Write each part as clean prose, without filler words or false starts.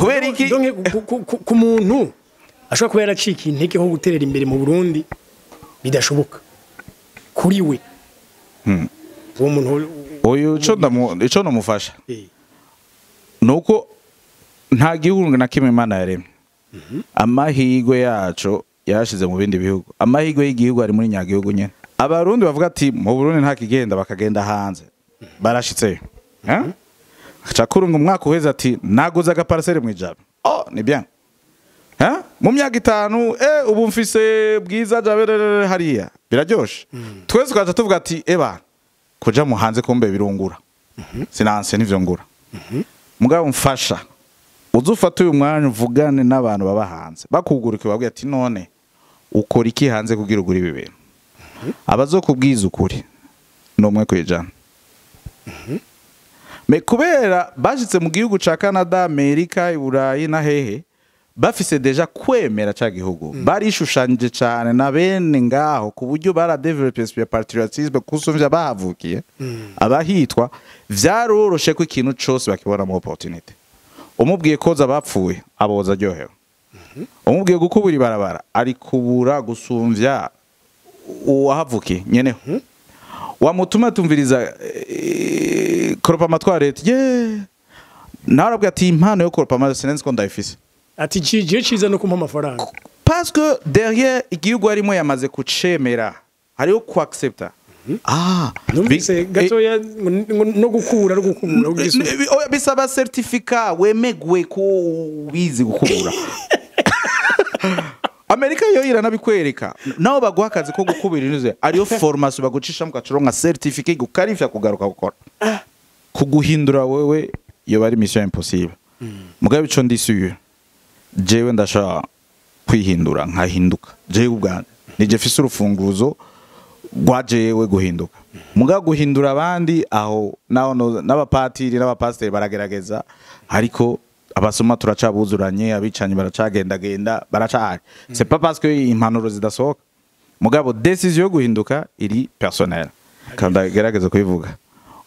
Kubera iki? Donc ku muntu ashobora kuba yaracika intege ho guterera imbere mu Burundi bidashoboka kuri we, uwo muntu? Uyu ico nomufasha nuko nta gihugu na kimwe Imana yaremye amahirwe yaco yashize mu bindi bihugu. Amahirwe y'igihugu ari muri nyagihugu nyene. Abarundi bavuga ati mu Burundi nta kigenda, bakagenda hanze, barashitseyo. Eh? Cakuru ngo umwaka uheze ati naguze agaparcelle mu Ijabe. Oh, ni bien. Eh? Mu myaka 5 ubu mfise Bwiza Jabe hariya. Biraryoshe. Twese tukaca tuvuga ati eba kuja mu hanze kumbe birungura. Sinanse nivyo ngura. Mugabo mfasha, uzufata uyu mwanya uvugane n'abantu baba hanze, bakuguruke, babwira ati none ukora iki hanze kugira ugure ibi bintu? Abazokubwiza ukuri ni 1%. Mais kubera bashitse mu gihugu ca Canada, Amerika, Iburayi na hehe, bafise déjà kwemera ca gihugu, barishushanije cane na bene ngaho, ku buryo baradéveloppé esprit ya patriotisme kusumvya bahavukiye. Abahitwa vyaroroshe ko ikintu cose bakibona mu opportunité. Umubwiye koza abapfuye, aboza aryohewe. Umubwiye gukubura ibarabara, ari kubura gusumvya uwahavukiye nyeneho. Wamutuma tumviriza koropa amatwarete ye, nawe arabwira ati impano yo koropa amazi sinzi ko ndayifise. Ati cigiye ciza no kumpa amafaranga. Parce que derrière igihugu arimo yamaze kucemera, hariho kuaccepta. Ah. Numvise gatoya ngo no gukura, no gukubura ugisubizo. Oya, bisaba certificat wemegwe ko ubizi gukubura. Amerika yo iranabikwereka, nabo baguha akazi ko gukubira inuze, ariyo formation bagucisha mugacuronka certificat igukarifya kugaruka gukora. Kuguhindura wewe iyo bari mission impossible. Mugabe ico ndi sûr, jewe ndashaka kwihindura, nkahinduka jewe ubwanjye, nije fise urufunguzo rwa jewe guhinduka. Muga guhindura abandi aho naho n'abapatiri n'abapasiteri baragerageza, ariko abasoma turacabuzuranye, abicanyi baracagendagenda, baracahari. C'est pas parce que impanuro zidasohoka. Mugabo décision yo guhinduka iri personnel. Kandi agerageza kubivuga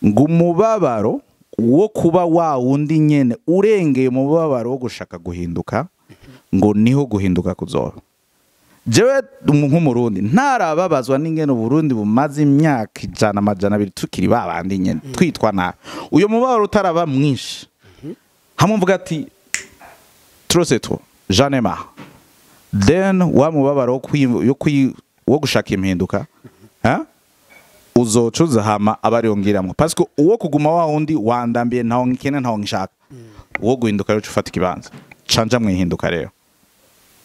ngo umubabaro wo kuba wa wundi nyene urengeye umubabaro wo gushaka guhinduka, ngo niho guhinduka kuzoba. Jewe nk'Umurundi ntarababazwa n'ingene Uburundi bumaze imyaka 100, 200 tukiri babandi nyene, twitwa nabi, uyo mubabaro utaraba mwinshi hamwe mvuga ati trop c'est trop, j'en ai marre, then wa mubabaro wo gushaka impinduka, ha uzocuza hama aba ariyo ngiramwo, parce que uwo kuguma wa wundi wandambiye, ntawo nkene, ntawo nshaka. Uwo guhinduka rero ufata ikibanza canja mwihinduka. Rero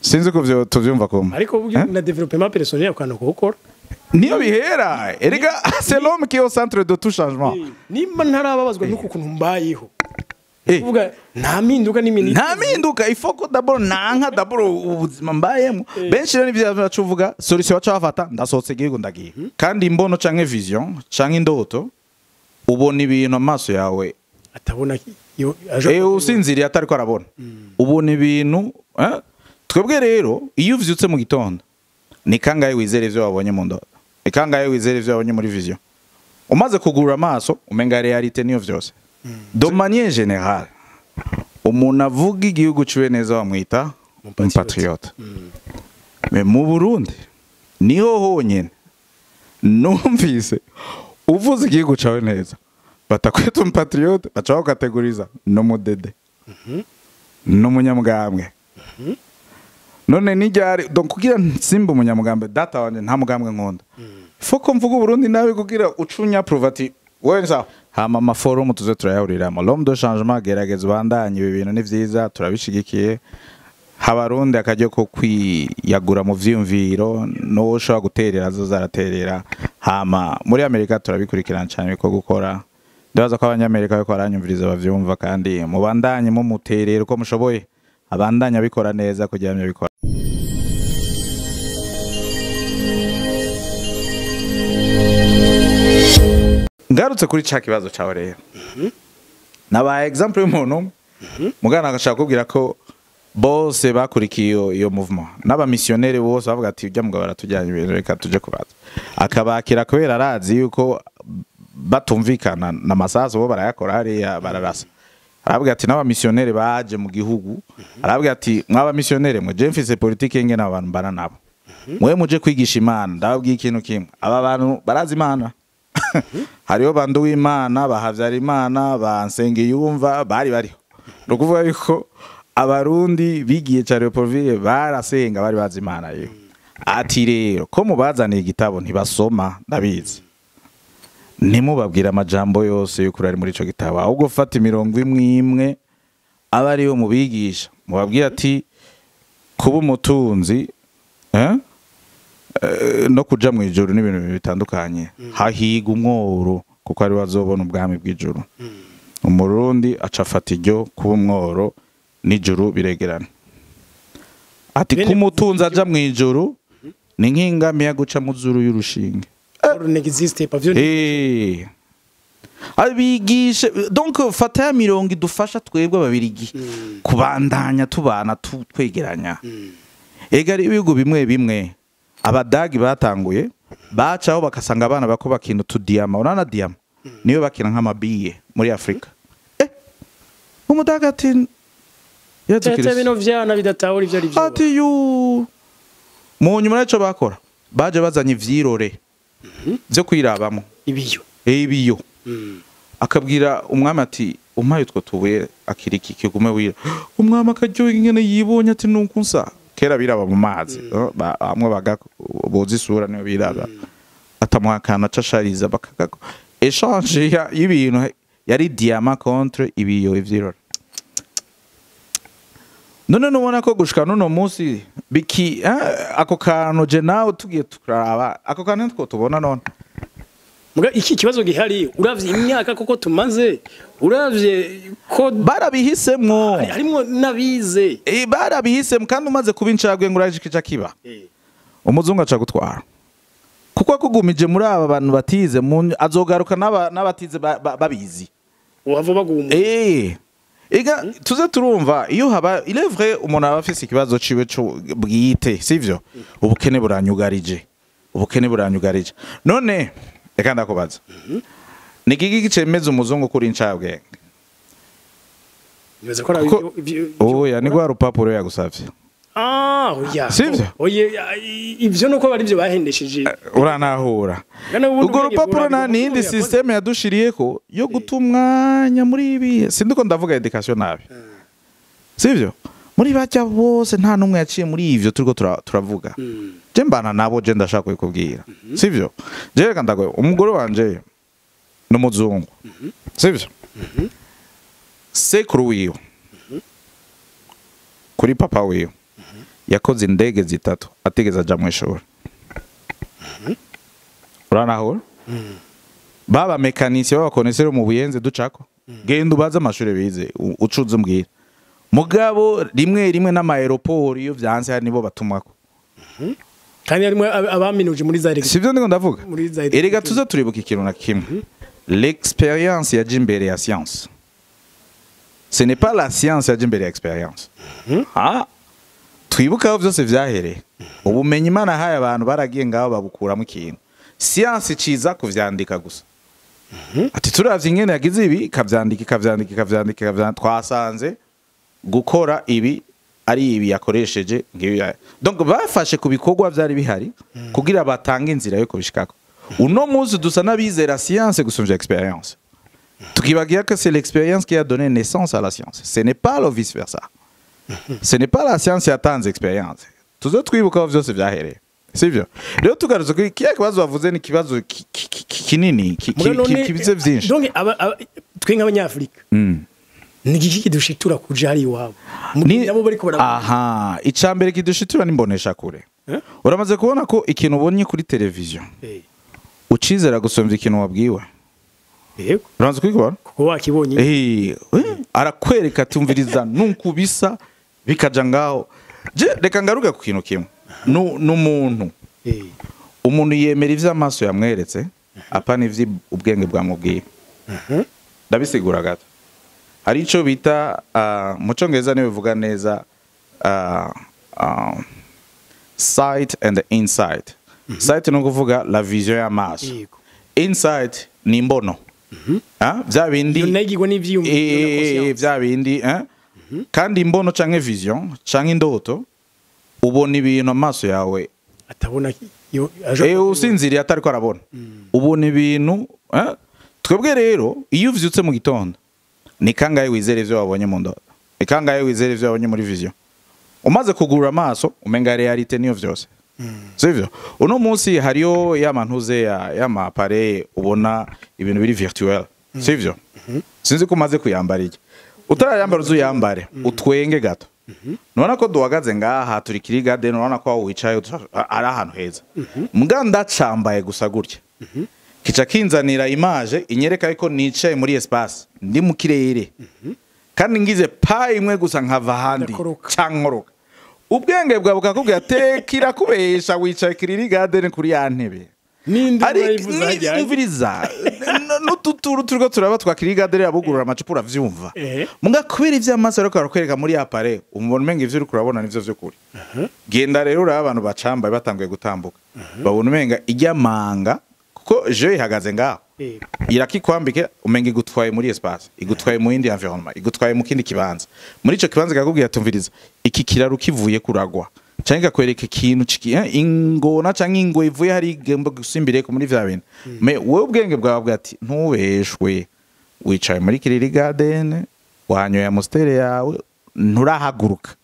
sinzi ko vyo tuvyumva kumwe. Ariko burya Eh? na développement personnel akantu ko gukora. Niyo bihera erega, c'est l'homme qui est au centre de tout changement. Nimba ntarababazwa n'uku kuntu mbayeho, kuvuga nta mpinduka n'imini. Nta mpinduka. Il faut ko d'abord nanka d'abord ubuzima mbayemo. Benshi rero nivyo baca uvuga solution baca bafata: ndasohotse igihugu, ndagiye. Kandi imbono canke vision canke indoto, ubona ibintu amaso yawe atabona iyo aje. Usinziriye atariko arabona, ubona ibintu, eh? Twebwe rero iyo uvyutse mu gitondo, ni kangahe wizera ivyo wabonye mu ndoto? Ni kangahe wizera ivyo wabonye muri vision? Umaze kugurura amaso, umenga réalité niyo vyose. De manière générale, umuntu avuga igihugu ciwe neza bamwita umupatriote. Mais mu Burundi niho honyene numvise uvuze igihugu cawe neza batakwita umupatriote, baca bagukategoriza n'umudede n'umunyamugambwe. None nijyari donc kugira nsimba umunyamugambwe? Data wanje nta mugambwe nkunda. Foko mvuga Uburundi nabi kugira ucunya prove ati wewe ni sawa. Hama amaforum tuze turayahuriramo. L'homme de changement, gerageza ubandanye, ibi bintu ni vyiza, turabishigikiye. Habarundi akaryo ko kwiyagura mu vyiyumviro, n'uwo ushobora guterera azoza araterera. Hama muri Amerika turabikurikirana cyane ibikorwa gukora. Ndabaza ko Abanyamerika bariko baranyumviriza bavyumva, kandi mubandanye mumuterera uko mushoboye, abandanye abikora neza kugira ngo abikora. Ngarutse kuri ca kibazo cawe rero, nabaye exemple y'umuntu umwe mugana agashaka kubwira ko bose bakurikiye iyo mouvement, n'abamissionnaire bose bavuga ati ujya mugabo aratujyanye ibintu, reka tuje kubaza. Akabakira kubera arazi yuko batumvikana na masasu, bo barayakora hariya bararasa. Arabwira ati n'abamisiyoneri baje mu gihugu, arabwira ati mw'abamisiyoneri mwe, je mfise politike ingene abantu mbana nabo, mwe muje kwigisha Imana, ndababwiye ikintu kimwe, aba bantu barazi Imana. Hariho bandu w'Imana, bahavyara Imana, bansengiyumva bari bariho. Ni ukuvuga yuko Abarundi bigiye ca Leopoldville barasenga, bari bazi Imana. Yewe, ati rero ko mubazaniye igitabo ntibasoma, ndabizi, ntimubabwire amajambo yose y'ukuri ari muri ico gitabo, ahubwo fata imirongo imwe imwe aba ariyo mubigisha, mubabwire ati kuba umutunzi no kuja mu ijuru n'ibintu bibiri bitandukanye, hahiga umworo kuko ari azobona ubwami bw'ijuru. Umurundi aca afata iryo kuba umworo n'ijuru biregerana, ati kumutunzi aja mu ijuru ni nk'ingamiya guca mu zuru y'urushinge. Or n'existe pas vyo. Abigishe donc fata ya mirongo idufasha twebwe Ababirigi kubandanya tubana twegeranya. Ega ari ibihugu bimwe bimwe Abadagi batanguye bacaho bakasanga abana bako bakina utudiyama, urana diyama niyo bakina nk'amabiye muri Afrika. Umudaga ati Yezu Tete Kristo. Bino vyana bidatahura ivyo ari vyo. Ati yu mu nyuma y'icyo bakora baje bazanye ivyirore byo kwirabamo. Ibiyo. Ibiyo. Akabwira umwami ati umpaye utwo tubuye akiriki kigume wira, umwami akaryoha ingene yibonye, ati nuko nsa kera biraba mu mazi. Bamwe baga boza isura niyo biraba, atamuha akantu acashariza bakagako échange y'ibintu yari diamant contre ibiyo, ivyirore. None nubona ko gushika nuno munsi biki ako kantu je nawe tugiye tukaraba ako kantu nitwo tubona none. Muga iki kibazo gihari, uravye imyaka koko tumaze, uravye ko barabihisemwo. Harimwo n'abize. Barabihisemo kandi umaze kuba incabwe ngo uraje kica kiba umuzungu aca gutwara kuko akugumije muri aba bantu batize azogaruka n'abatize babizi. Uhava baguma. Ega tuze turumva iyo haba, il est vrai, umuntu aba afise ikibazo ciwe co bwite, sivyo? Ubukene buranyugarije, ubukene buranyugarije. None reka ndakubaza, ni iki cemeza umuzungu kuri incabwenge? Nibaza ko ari Oya, ni rwa rupapuro yagusavye. Ah, oya. Sivyo? Oya, ivyo nuko bari ivyo bahendesheje. Uranahura. Gana ubundi Urwo ubwenge rupapuro burabwo nta nindi yakoze. système yadushiriyeko yo guta umwanya muri ibi. Sindiko ndavuga education nabi, sivyo? Muri bajya bose nta n'umwe yaciye muri ivyo turiko turavuga. Je mbana nabo, je ndashaka kubikubwira, sivyo? Je reka ndagoye, umugore wanje n'umuzungu, sivyo? Sekuru wiwe kuri papa wiwe yakoze indege zitatu atigeze aja mu ishuri. Uranahura? Baba mécanicien, baba connaisseur mu Buyenzi ducako, genda ubaze amashuri bize, ucuze umbwira. Mugabo rimwe rimwe n'ama aéroport iyo vyanse hari nibo batumwako. Kandi harimo abaminuje muri za Sivyo ndiko ndavuga? Muri za Erega tuze turibuka ikintu na kimwe, l'expérience yaje imbere ya science, ce n'est pas la science yaje imbere ya expérience. Ah, twibuka aho byose vyahereye. Ubumenyi Imana ahaye abantu baragiye ngaho babukuramo ikintu, science iciza kuvyandika gusa, ati turavye ingene yagize ibi, ikavyandika, ikavyandika, ikavyandika, ikavyandika, twasanze gukora ibi ari ibi yakoresheje ngibi donc bafashe ku bikorwa vyari bihari kugira batange inzira yo kubishikako. Uno munsi dusa n'abizera science gusumvya expérience, tukibagira que c'est l'expérience qui a donné naissance à la science, ce n'est pas le vice versa, ce n'est pas la science yatanze expérience. Tuze twibuka aho vyose vyahereye, sivyo? Rero tugarutse kuri kiya kibazo wavuze, ni ikibazo kinini Muga none, kibitse vyinshi. Donc twe nk'Abanyafrika ni igiki kidushitura kuja hari iwabo mu gihe nabo bariko bara Aha, icambere kidushitura n'imbonesha kure. Eh? Uramaze kubona ko ikintu ubonye kuri televiziyo ucizera gusumvya ikintu wabwiwe? Yego. Uramaze kubibona? Kuko wakibonye. Arakwereka ati umviriza nunkubisa bikaja ngaho. Je reka ngaruke ku kintu kimwe. N'umuntu umuntu yemera ivyo amaso yamweretse, apana ivyo ubwenge bwamubwiye. Ndabisigura gato. Hari ico bita mu Congereza niwe bivuga neza, sight and insight. Sight ni ukuvuga la vision y'amaso, insight ni imbono. Ah, vya bindi Iyo nayo igirwa n'ivyiyumviro na conscience. Vya bindi, eh? Kandi imbono canke vision canke indoto, ubona ibintu amaso yawe atabona iyo aje. Usinziriye atariko arabona, ubona ibintu, eh? Twebwe rero iyo uvyutse mu gitondo, ni kangahe wizera ivyo wabonye mu ndoto? Ni kangahe wizera ivyo wabonye muri vision? Umaze kugurura amaso, umenga réalité niyo vyose, sivyo? Uno munsi hariyo ya mantuze ya y'ama appareil ubona ibintu biri virtuel, sivyo? Sinzi ko umaze kuyambara. Iki utarayambara, uzuyambare utwenge gato. Nubona ko duhagaze ngaha turi kiri garden, urabona ko aho wicaye ari ahantu heza. Mbwa ndacambaye gusa gutya, kica kinzanira image inyereka yuko nicaye muri espace, ndi mu kirere, kandi ngize pa imwe gusa nkava ahandi Ndakoroka. Cankoroka. Ubwenge bwawe bukakubwira tekira kubesha, wicaye kiriri garden kuri ya ntebe. N'indi Ariko urayivuza hajyanye. Umviriza, n'ututuru turiko turaba twakiri garden, abugurura amacupa, uravyumva. Muga kubera ivy'amaso ariko arakwereka muri appareil, umubona umenga ivyo uriko urabona nivyo vy'ukuri. Genda rero uraba abantu bacambaye batanguye gutambuka, babona umenga iryamanga kuko je ihagaze ngaho. Irakikwambike, umenga igutwaye muri espace, igutwaye mu yindi environnement, igutwaye mu kindi kibanza. Muri ico kibanza ikakubwira, tumviriza, iki kiraro kivuye kuragwa, canke ikakwereka ikintu ingona canke ingwe ivuye hari igomba gusimbireko muri vya bintu. Mais wowe ubwenge bwawe bwa ati ntubeshwe, wicaye muri Kiriri Garden, wanyoye Amstel yawe, nturahaguruka.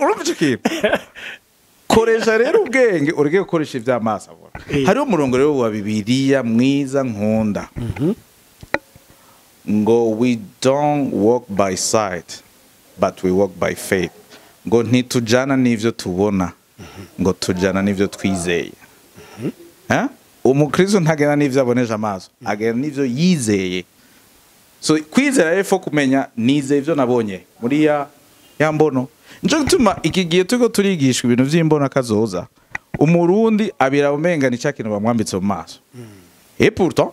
Urumva ico kintu? Koresha rero ubwenge, ureke gukoresha ivy'amaso abona. Hariho umurongo rero wa Bibiliya mwiza nkunda, ngo "We don't walk by sight, but we walk by faith." Ngo ntitujana n'ivyo tubona, ngo tujana n'ivyo twizeye. Eh? Umukristo ntagenda n'ivyo abonesha amaso, agenda n'ivyo yizeye. So kwizera rero faut kumenya nizeye ivyo nabonye muri ya mbono. Nico gituma iki gihe turiko turigishwa ibintu vy'imbona kazoza, Umurundi abira umenga ni cya kintu bamwambitse mu maso. Et pourtant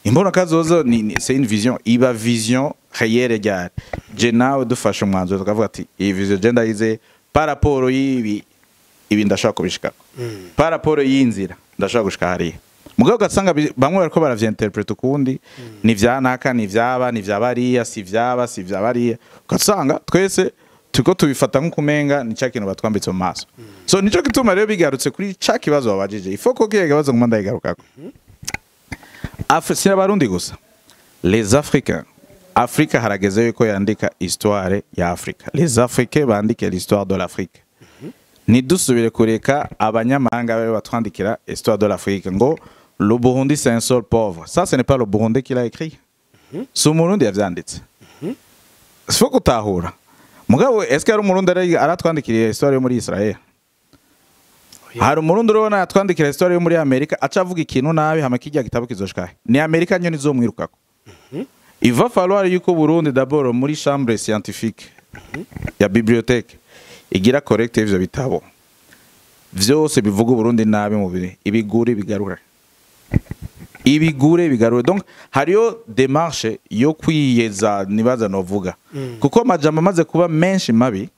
imbona kazoza ni c'est une vision, iba vision réelle ryari? Je nawe dufashe umwanzuro tukavuga ati iyi vision je ndayize, par rapport y'ibi ibi ndashaka kubishikako, par rapport y'inzira ndashaka gushika hariya. Mugabo ugasanga bamwe bariko baravyinterpreta ukundi, ni vyanaka, ni vyaba, ni vyabariya, si vyaba, si vyabariya. Ugasanga twese turiko tubifata nk'ukumenga ni cya kintu batwambitse mu maso. So nico gituma rero bigarutse kuri ca kibazo wabajije, ifo ko kiya kibazo nguma ndayigarukako. Si Abarundi gusa, les Africains, Afrika harageze yuko yandika histoire ya Afrika. Les Africains bandike l'histoire de l'Afrique. Ntidusubire kureka abanyamahanga babe batwandikira histoire de l'Afrique, ngo "Le Burundi, c'est un sol pauvre". Ça, ce n'est pas le Burundi qui l'a écrit, si Umurundi yavyanditse. Sifo gutahura. Mugabo est-ce que ari Umurundi aratwandikiriye histoire yo muri Israel? Hari Umurundi urabona yatwandikira histoire yo muri Amerika, aca avuga ikintu nabi, hama kijya gitabo kizoshikahe? Ni Amerika nyene izomwirukako. Il va falloir yuko Burundi d'abord muri chambre scientifique ya bibliothèque igira collecte ivyo bitabo vyose bivuga Burundi nabi, mubiri ibigure bigarure, ibigure bigarure. Donc hariyo démarche yo kwiyeza, nibaza novuga, kuko amajambo amaze kuba menshi mabi,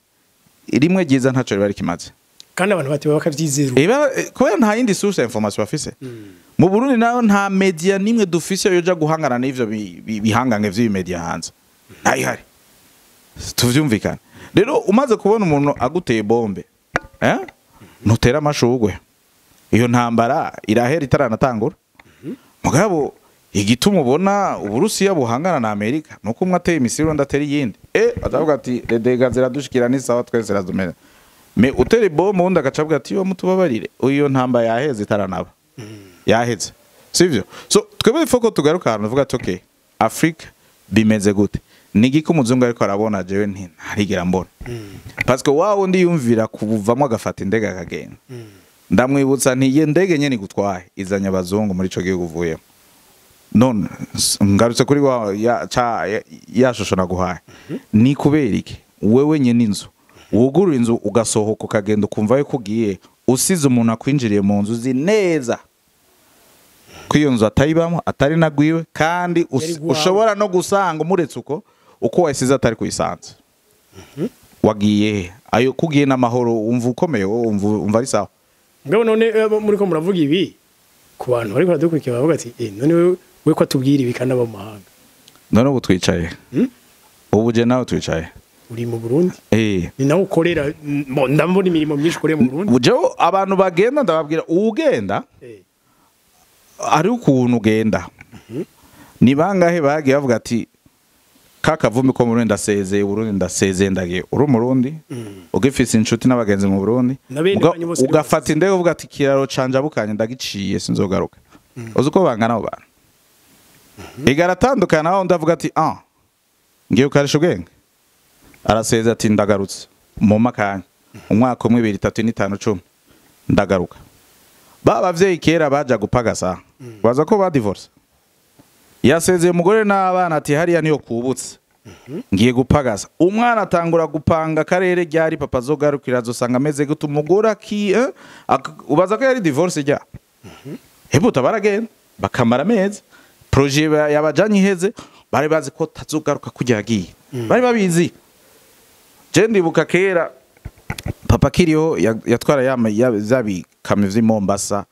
rimwe ryiza ntaco riba rikimaze. Kandi abantu bateba bakavyizera. Eba, kubera nta yindi source ya information bafise. Mu Burundi nayo nta media nimwe dufise yoja guhangana n'ivyo bihangange vy'ibi media hanze, ntayihari, tuvyumvikane. Rero umaze kubona umuntu aguteye bombe, eh, ntutera amashurwe, iyo ntambara irahera itaranatangura. Mugabo igituma ubona Uburusiya buhangana na Amerika nuko umwe ateye missile, undi atera iyindi, azavuga ati les dégâts ziradushikira, ni sawa, twese ziradumena. Mais utera bombe, undi agaca avuga ati yo mutubabarire, iyo ntamba yaheze itaranaba, yaheze, sivyo? So twebwe ifo ko tugaruka ahantu tuvuga ati okay, Afrique bimeze gute? Ni igiki umuzungu ariko arabona jewe nti ntarigera mbona? Parce que wa wundi yumvira kubuvamo agafata indege akagenda, ndamwibutsa nti iyo ndege nyene igutwaye izanye abazungu muri ico gihugu uvuyemo. None ngarutse kuri wa ya, ca ya shusho naguhaye, ni kubera iki wewe nyene inzu wugurura inzu ugasohoka ukagenda, ukumva yuko ugiye usize umuntu akwinjiriye mu nzu, uzi neza ko iyo nzu atayibamo, atari nagwiwe, kandi Yari guhawe. ushobora no gusanga umuretse uko wayisize atari kuyisanze? Wagiye he? Ayo kugiye n'amahoro, wumva ukomeye wowe, wumva ari sawa. Mugabo none, muri ko muravuga ibi, Ku bantu bariko baradukurikira bavuga ati: "Eh, none we ko atubwira ibi kandi aba mu mahanga?" None ubu twicaye, ubu je nawe twicaye. Uri mu Burundi. Eh. Ni nawe ukorera, bon, ndabona imirimo myinshi ukorera mu Burundi. Jewe abantu bagenda ndababwira, uwugenda ari ukuntu ugenda. Ni bangahe bagiye bavuga ati: "Ka kavumbi ko mu Burundi, ndasezeye Burundi, ndasezeye, ndagiye"? Uri Umurundi ugifise inshuti n'abagenzi mu Burundi, Na bene banyu bose. Ugafata indege uvuga ati: "Kiraro canje abukanye ndagiciye, sinzogaruka." Uzi uko bangana abo bantu? Igaratandukana aho ndavuga ati: "Ah, ngiye ukarisha ubwenge." Arasezeye ati: "Ndagarutse mu makanya, umwaka umwe, ibiri, itatu, n'itanu, 10, ndagaruka." Ba bavyeyi kera baja gupagasa, baza ko ba divorce, yasezeye umugore n'abana ati: "Hariya niyo kubutse, ngiye gupagasa." Umwana atangura gupanga akarere ryari papa azogarukira, azosanga ameze gute umugore aki ubaza ko yari divorce rya hebuta. Baragenda bakamara amezi, projet yabajanye iheze, bari bazi ko tazogaruka kujya yagiye, bari babizi. Je ndibuka kera papa kiriho yatwara ya bikamyo vy'i Mombasa,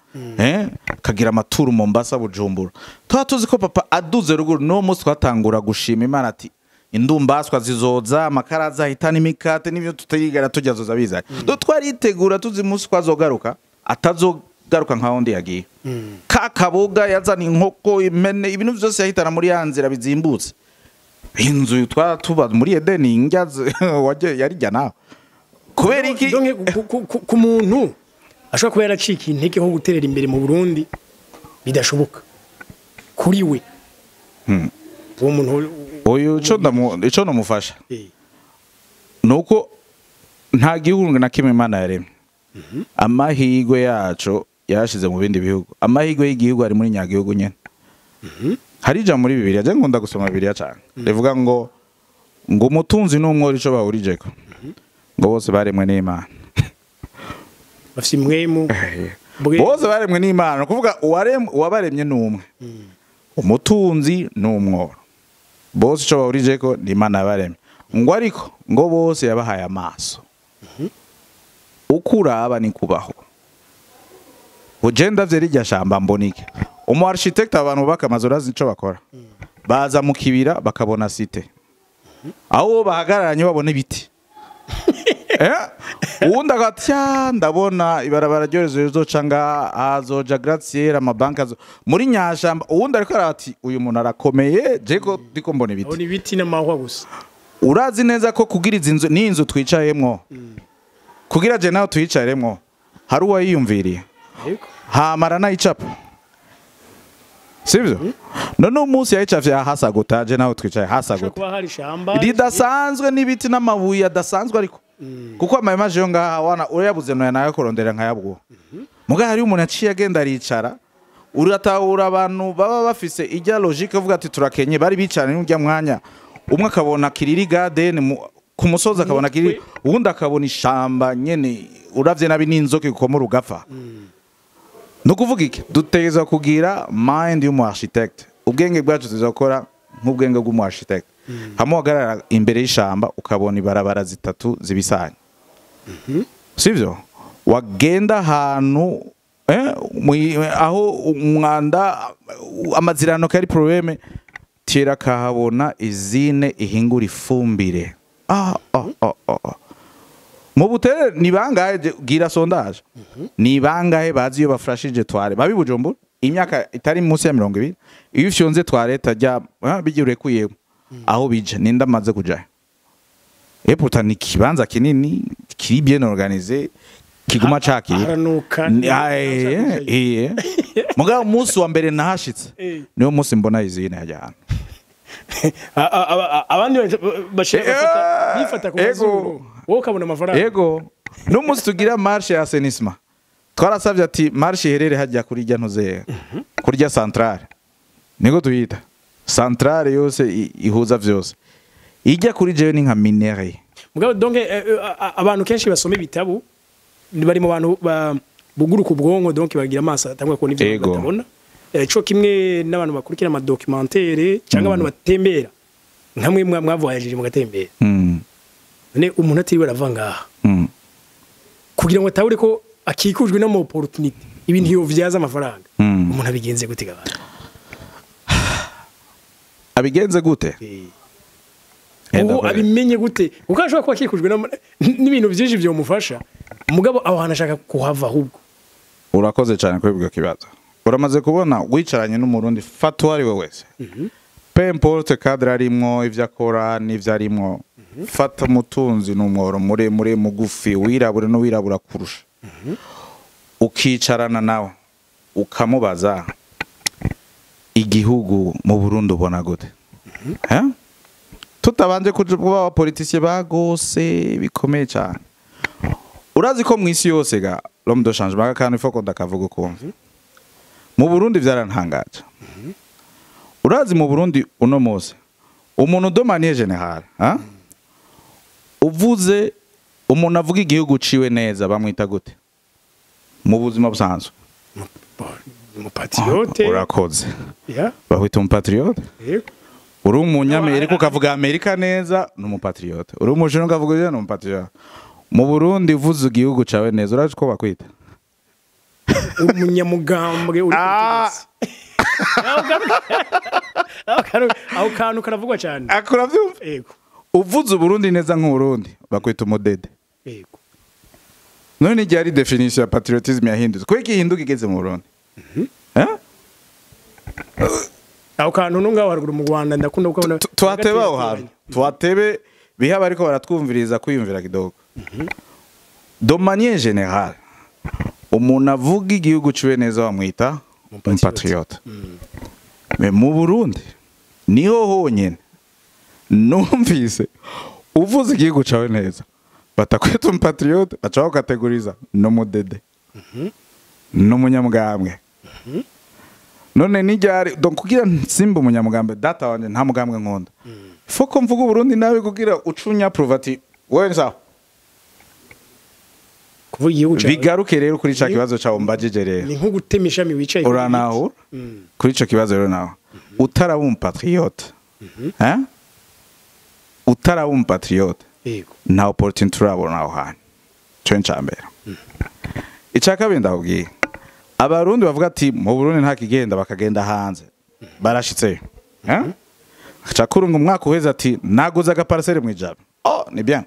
kagira amaturu Mombasa, Bujumbura. Tuba tuzi ko papa aduze ruguru, no munsi twatangura gushima Imana ati: "Indumbaswa zizoza, amakara azahitana, imikate n'ibyo tutarigera tujya zoza bizanye." Do twaritegura tuzi umunsi twazogaruka, atazogaruka nka wundi yagiye. Ka kaboga yazana, inkoko, impene, ibintu vyose yahitana muri ya nzira bizimbutse. Inzu twara tuba muri Edeni, indya waje yarijya nawe kubera iki? Donc ku muntu ashobora kuba yaracika intege nko guterera imbere mu Burundi bidashoboka kuri we, uwo muntu? Uyu ico nomufasha nuko nta gihugu na kimwe Imana yaremye amahirwe yaco yashize mu bindi bihugu. Amahirwe y'igihugu ari muri nyagihugu nyene. Hari ijambo muri Bibiliya, je nkunda gusoma Bibiliya cane, rivuga ngo umutunzi n'umworo ico bahurijeko, ngo bose baremwe n'Imana. Bafite imwemu. Bose baremwe n'Imana, ni ukuvuga uwabaremye ni umwe. Umutunzi n'umworo bose ico bahurijeko ni Imana yabaremye. Ngo ariko ngo bose yabahaye amaso, uko uraba ni kubaho. Uje ndavye rirya shamba mbona iki? Umu architecte, abantu bubaka amazu, urazi ico bakora? Baza mu kibira bakabona site aho bahagararanye, babona ibiti. Uwundi agati: "Ya, ndabona ibarabara ryorezo rizoca ngaha, hazoja gratte-ciel, amabanki azo muri nyashamba." Uwundi ariko arati: "Uyu muntu arakomeye, jeko ndiko mbona ibiti." Abona ibiti n'amahwa gusa. Urazi neza ko kugira izi nzu n'inzu twicayemwo, kugira je nawe tuyicaremwo, hari uwayiyumviriye. Hamara nayicapa, sivyo? None umunsi yayicavye hasa je nawe twicaye hasa Hashobora gute? kuba hari ishamba Ridasanzwe n'ibiti n'amabuye adasanzwe, ariko kuko ama image yo ngaha wana urayabuze noya nayo kurondera nkayabwo. Muga hari umuntu aciye agenda aricara. Uratahura abantu baba bafise ijya logique, uvuga ati: "Turakenye." Bari bicaranye n'urya mwanya, umwe akabona Kiriri Garden ku musozi, akabona Kiriri, uwundi akabona ishamba nyene uravye nabi n'inzoka ikomora ugapfa. Ni ukuvuga iki? Dutegerezwa kugira mind y'umu architecte. Ubwenge bwacu tuzakora nk'ubwenge bw'umu architecte, hamwe uhagarara imbere y'ishamba ukabona ibarabara zitatu zibisanye, sivyo? Wagenda ahantu aho umwanda, amazirano kari problème, tira kahabona izine ihingura ifumbire. Ah, ah, ah, ah. Mu Butere ni bangahe gira sondage, ni bangahe bazi iyo bafrashije toilette babi Bujumbura imyaka itari munsi ya 20, iyo ufyonze toilette ajya bijya urekuye aho bija, ninde amaze kujayo? Et pourtant ni kibanza kinini kiri bien organisé, kiguma cakira. Haranuka. Ah. Mugabo umunsi wa mbere nahashitse, niwo munsi mbona izine hajya hano. Abandi bashaka bifata ku mazuru, wowe ukabona amafaranga. Ego, n'umunsi tugira marche ya assainissement, twarasavye ati marche iherere hajya kuri rya ntuzeya, kuri rya centrale, niko tuyita centrale yose ihuza vyose. Ijya kuri jewe ni nka minerai. Mugabo donc abantu kenshi basoma ibitabo bari mu bantu buguruka ubwonko, donc bagira amaso atangwa kubona ivyo batabona. Co kimwe n'abantu bakurikira ama documentaire cyangwa abantu batembera nkamwe mwavoyagije mugatembera. None umuntu atiriwe arava ngaha kugira ngo atahure ko akikujwe n'ama opportunity, ibintu yovyaza amafaranga. Umuntu abigenze gute gabana? Abigenze gute? Ubu abimenye gute? Kuko ashobora kuba akikujwe n'ibintu byinshi byomufasha, mugabo aho hantu ashaka kuhava ahubwo. Urakoze cyane kuri ibyo kibazo. Uramaze kubona wicaranye n'umurundi fata uwo ari we wese, peu importe cadre arimwo, ivyo akora n'ivyo arimwo, fata umutunzi n'umworo, muremure, mugufi, wirabura n'uwirabura kurusha, ukicarana nawe ukamubaza igihugu mu Burundi ubona gute, eh? Tutabanje kuja kuba abapoliticiens bagose bikomeye cyane. Urazi ko mu isi yose ga l'homme de changement, kandi faut ko ndakavuga ukumva, mu Burundi vyarantangaje. Urazi mu Burundi uno munsi umuntu de manière générale, hein? Uvuze umuntu avuga igihugu ciwe neza bamwita gute mu buzima busanzwe? Umupatriote. Urakoze. Ya. Bakwita umupatriote. Yego. Uri umunyamerika ukavuga Amerika neza ni umupatriote, uri umushinwa ukavuga ibyo ni umupatriote. Mu Burundi uvuze igihugu cawe neza, urazi ko bakwita? Umunyamugambwe uri ku butegetsi. Aho kantu karavugwa cyane. Akura vyumva. Yego. Uvuze Uburundi neza nk'Uburundi bakwita umudede. Yego. None igihe ari définition ya patriotisme yahindutse, kubera ihinduka igeze mu Burundi, eh? Aho kantu no ngaho haruguru mu Rwanda ndakunda kukabona. Tuhatebe aho hantu, tuhatebe biha bariko baratwumviriza kwiyumvira kidogo. De manière générale, umuntu avuga igihugu ciwe neza bamwita umupatriote. Mais mu Burundi niho honyene numvise uvuze igihugu cawe neza batakwita umupatriote, baca bagukategoriza n'umudede n'umunyamugambwe. None nijyari donc kugira nsimba umunyamugambwe, data wanje nta mugambwe nkunda, foko mvuga Uburundi nawe kugira ucunya prove ati wewe ni sawa. Kuvuga igihugu cyawe. Bigaruke rero kuri ca kibazo cawe mbajije rero. Ni nko gutema ishami wicaye ku giti. Uranahura kuri ico kibazo rero, nawe utaraba umupatriote, hein, utaraba umupatriote, nta opportunity turabona aho hantu. Ico ni ica mbere. Ica kabiri, ndakubwiye abarundi bavuga ati mu Burundi nta kigenda, bakagenda hanze, barashitseyo, hein? Agaca ngo umwaka uheze ati naguze agaparcelle mw'Ijabe, oh ni bien,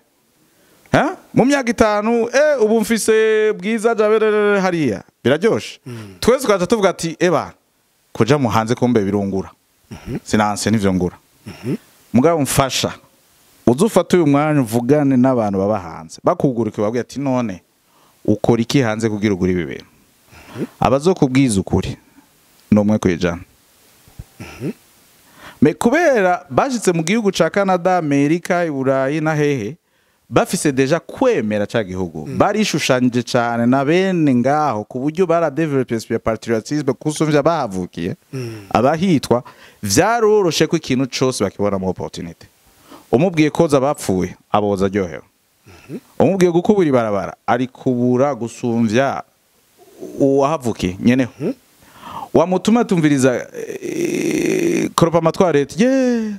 hein? Mu myaka 5 ubu mfise bwiza Jabe hariya biraryoshe. Twese tukaca tuvuga ati eba kuja mu hanze kumbe birungura, sinanse nivyo ngura. Mugabo mfasha uzufata uyu mwanya uvugane n'abantu baba hanze bakuguruke, babwira ati none ukora iki hanze kugira ugure ibi bintu? Abazokubwiza ukuri ni 1%. Mais kubera bashitse mu gihugu ca Canada, Amerika, Iburayi na hehe, bafise déjà kwemera ca gihugu, barishushanyije cane na bene ngaho ku buryo baradéveloppé esprit ya patriotisme kusumvya bahavukiye abahitwa. Vyaroroshe ko ikintu cose bakibona mu opportunité. Umubwiye koza abapfuye aboza aryohewe, umubwiye gukubura ibarabara ari kubura gusumvya uwahavukiye nyeneho. Wamutuma tumviriza koropa amatwarete ye,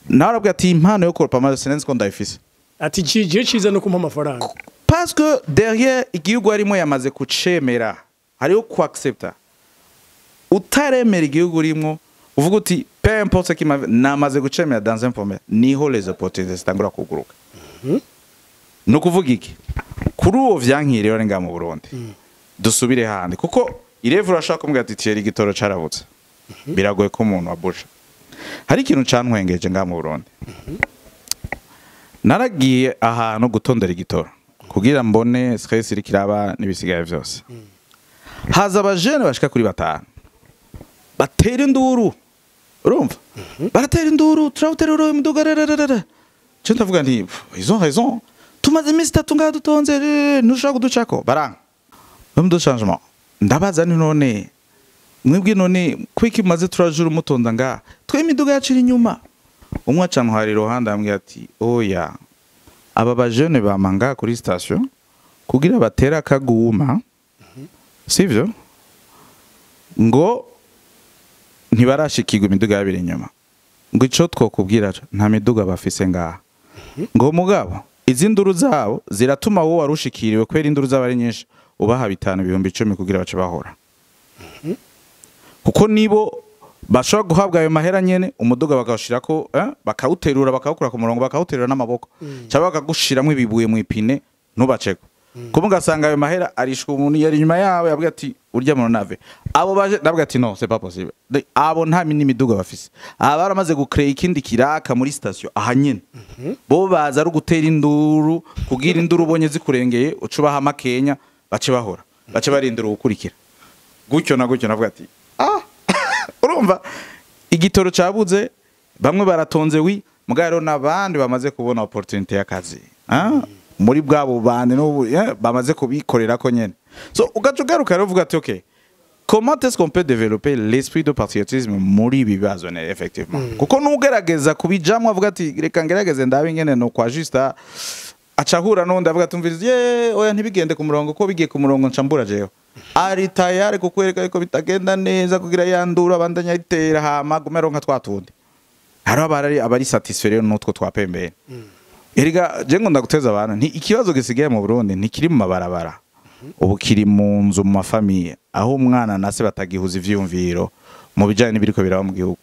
nawe arabwira ati impano yo koropa amazi sinzi ko ndayifise. Ati cigiye ciza no kumpa amafaranga. Parce que derrière igihugu arimo yamaze kucemera, hariho kuaccepta. Utaremera igihugu urimo uvuga uti peu importe ce qui m'a, namaze gucemera dans un premier, niho les opportunités zitangura kuguruka. Ni ukuvuga iki kuri uwo vyankiriye ari ngaha mu Burundi? Dusubire handi, kuko irevu urashaka kumbwira ati Thierry igitoro carabutse, biragoye ko umuntu abusha. Hari ikintu cantwengeje ngaha mu Burundi. Naragiye ahantu gutondera igitoro kugira mbone stress iriko iraba n'ibisigaye vyose, haza abajene bashika kuri batanu batera induru. Urumva baratera induru, turawuterura imiduga rererere. Ce ndavuga nti ils ont raison, tumaze iminsi 3 ngaha dutonze rerere, ntushobora kuducako. Baranga. L'homme de changement, ndabaza ni none mwebwe none kwiki mumaze turajura umutonda ngaha, twe imiduga yacu iri inyuma? Umwe aca ntwara iruhande, ambwira ati oya, aba bajene bama ngaha kuri station kugira batere akaguma, sivyo ngo ntibarashikirwa imiduga yabiri inyuma, ngo ico twokubwira co nta miduga bafise ngaha, ngo mugabo izi nduru zabo ziratuma wowe warushikiriwe kubera induru zabo ari nyinshi, ubaha 5, 10,000 kugira bace bahora. Kuko nibo bashobora guhabwa ayo mahera nyene, umuduga bakawushirako, bakawuterura, bakawukura ku murongo, bakawuterura n'amaboko, cyangwa bakagushiramwo ibibuye mu ipine ntubaceko. Kuba ugasanga ayo mahera arishwa umuntu yari inyuma yawe, yabwiye ati urya muntu nave abo baje, ndabwira ati non, c'est pas possible. Abo nta n'imiduga bafise, aba baramaze gucréer ikindi kiraka muri station aha nyene. Bo baza ari ugutera induru, kugira induru ubonye zikurengeye uca ubaha amakenya, bace bahora bace barindira uwukurikira, gutyo na gutyo. Navuga ati ah, urumva igitoro cabuze, bamwe baratonze wi mugabo rero n'abandi bamaze kubona opportunité y'akazi, ah? Muri bwabo bandi n'ubu bamaze kubikorera ko nyene. So ugaca ugaruka rero uvuga ati ok, comment est-ce qu'on peut développer l'esprit de patriotisme muri ibi bibazo? Ne effectivement, kuko nugerageza kubijamwo avuga ati reka ngerageze ndabe ingene no kwa juste, aca ahura n'undi avuga ati umviriza ye, oya, ntibigende ku murongo, ko bigiye ku murongo nca mbura jewe. Ari tayari kukwereka yuko bitagenda neza kugira yandura abandanya ayitera, hama gume aronka twa tundi. Hariho abari satisfait rero n'utwo twapembeye. Erega je ngo ndaguteza abantu nti ikibazo gisigaye mu Burundi ntikiri mu mabarabara, ubu kiri mu nzu, mu mafamiye, aho umwana na se batagihuza ivyiyumviro mu bijanye n'ibiriko biraba mu gihugu.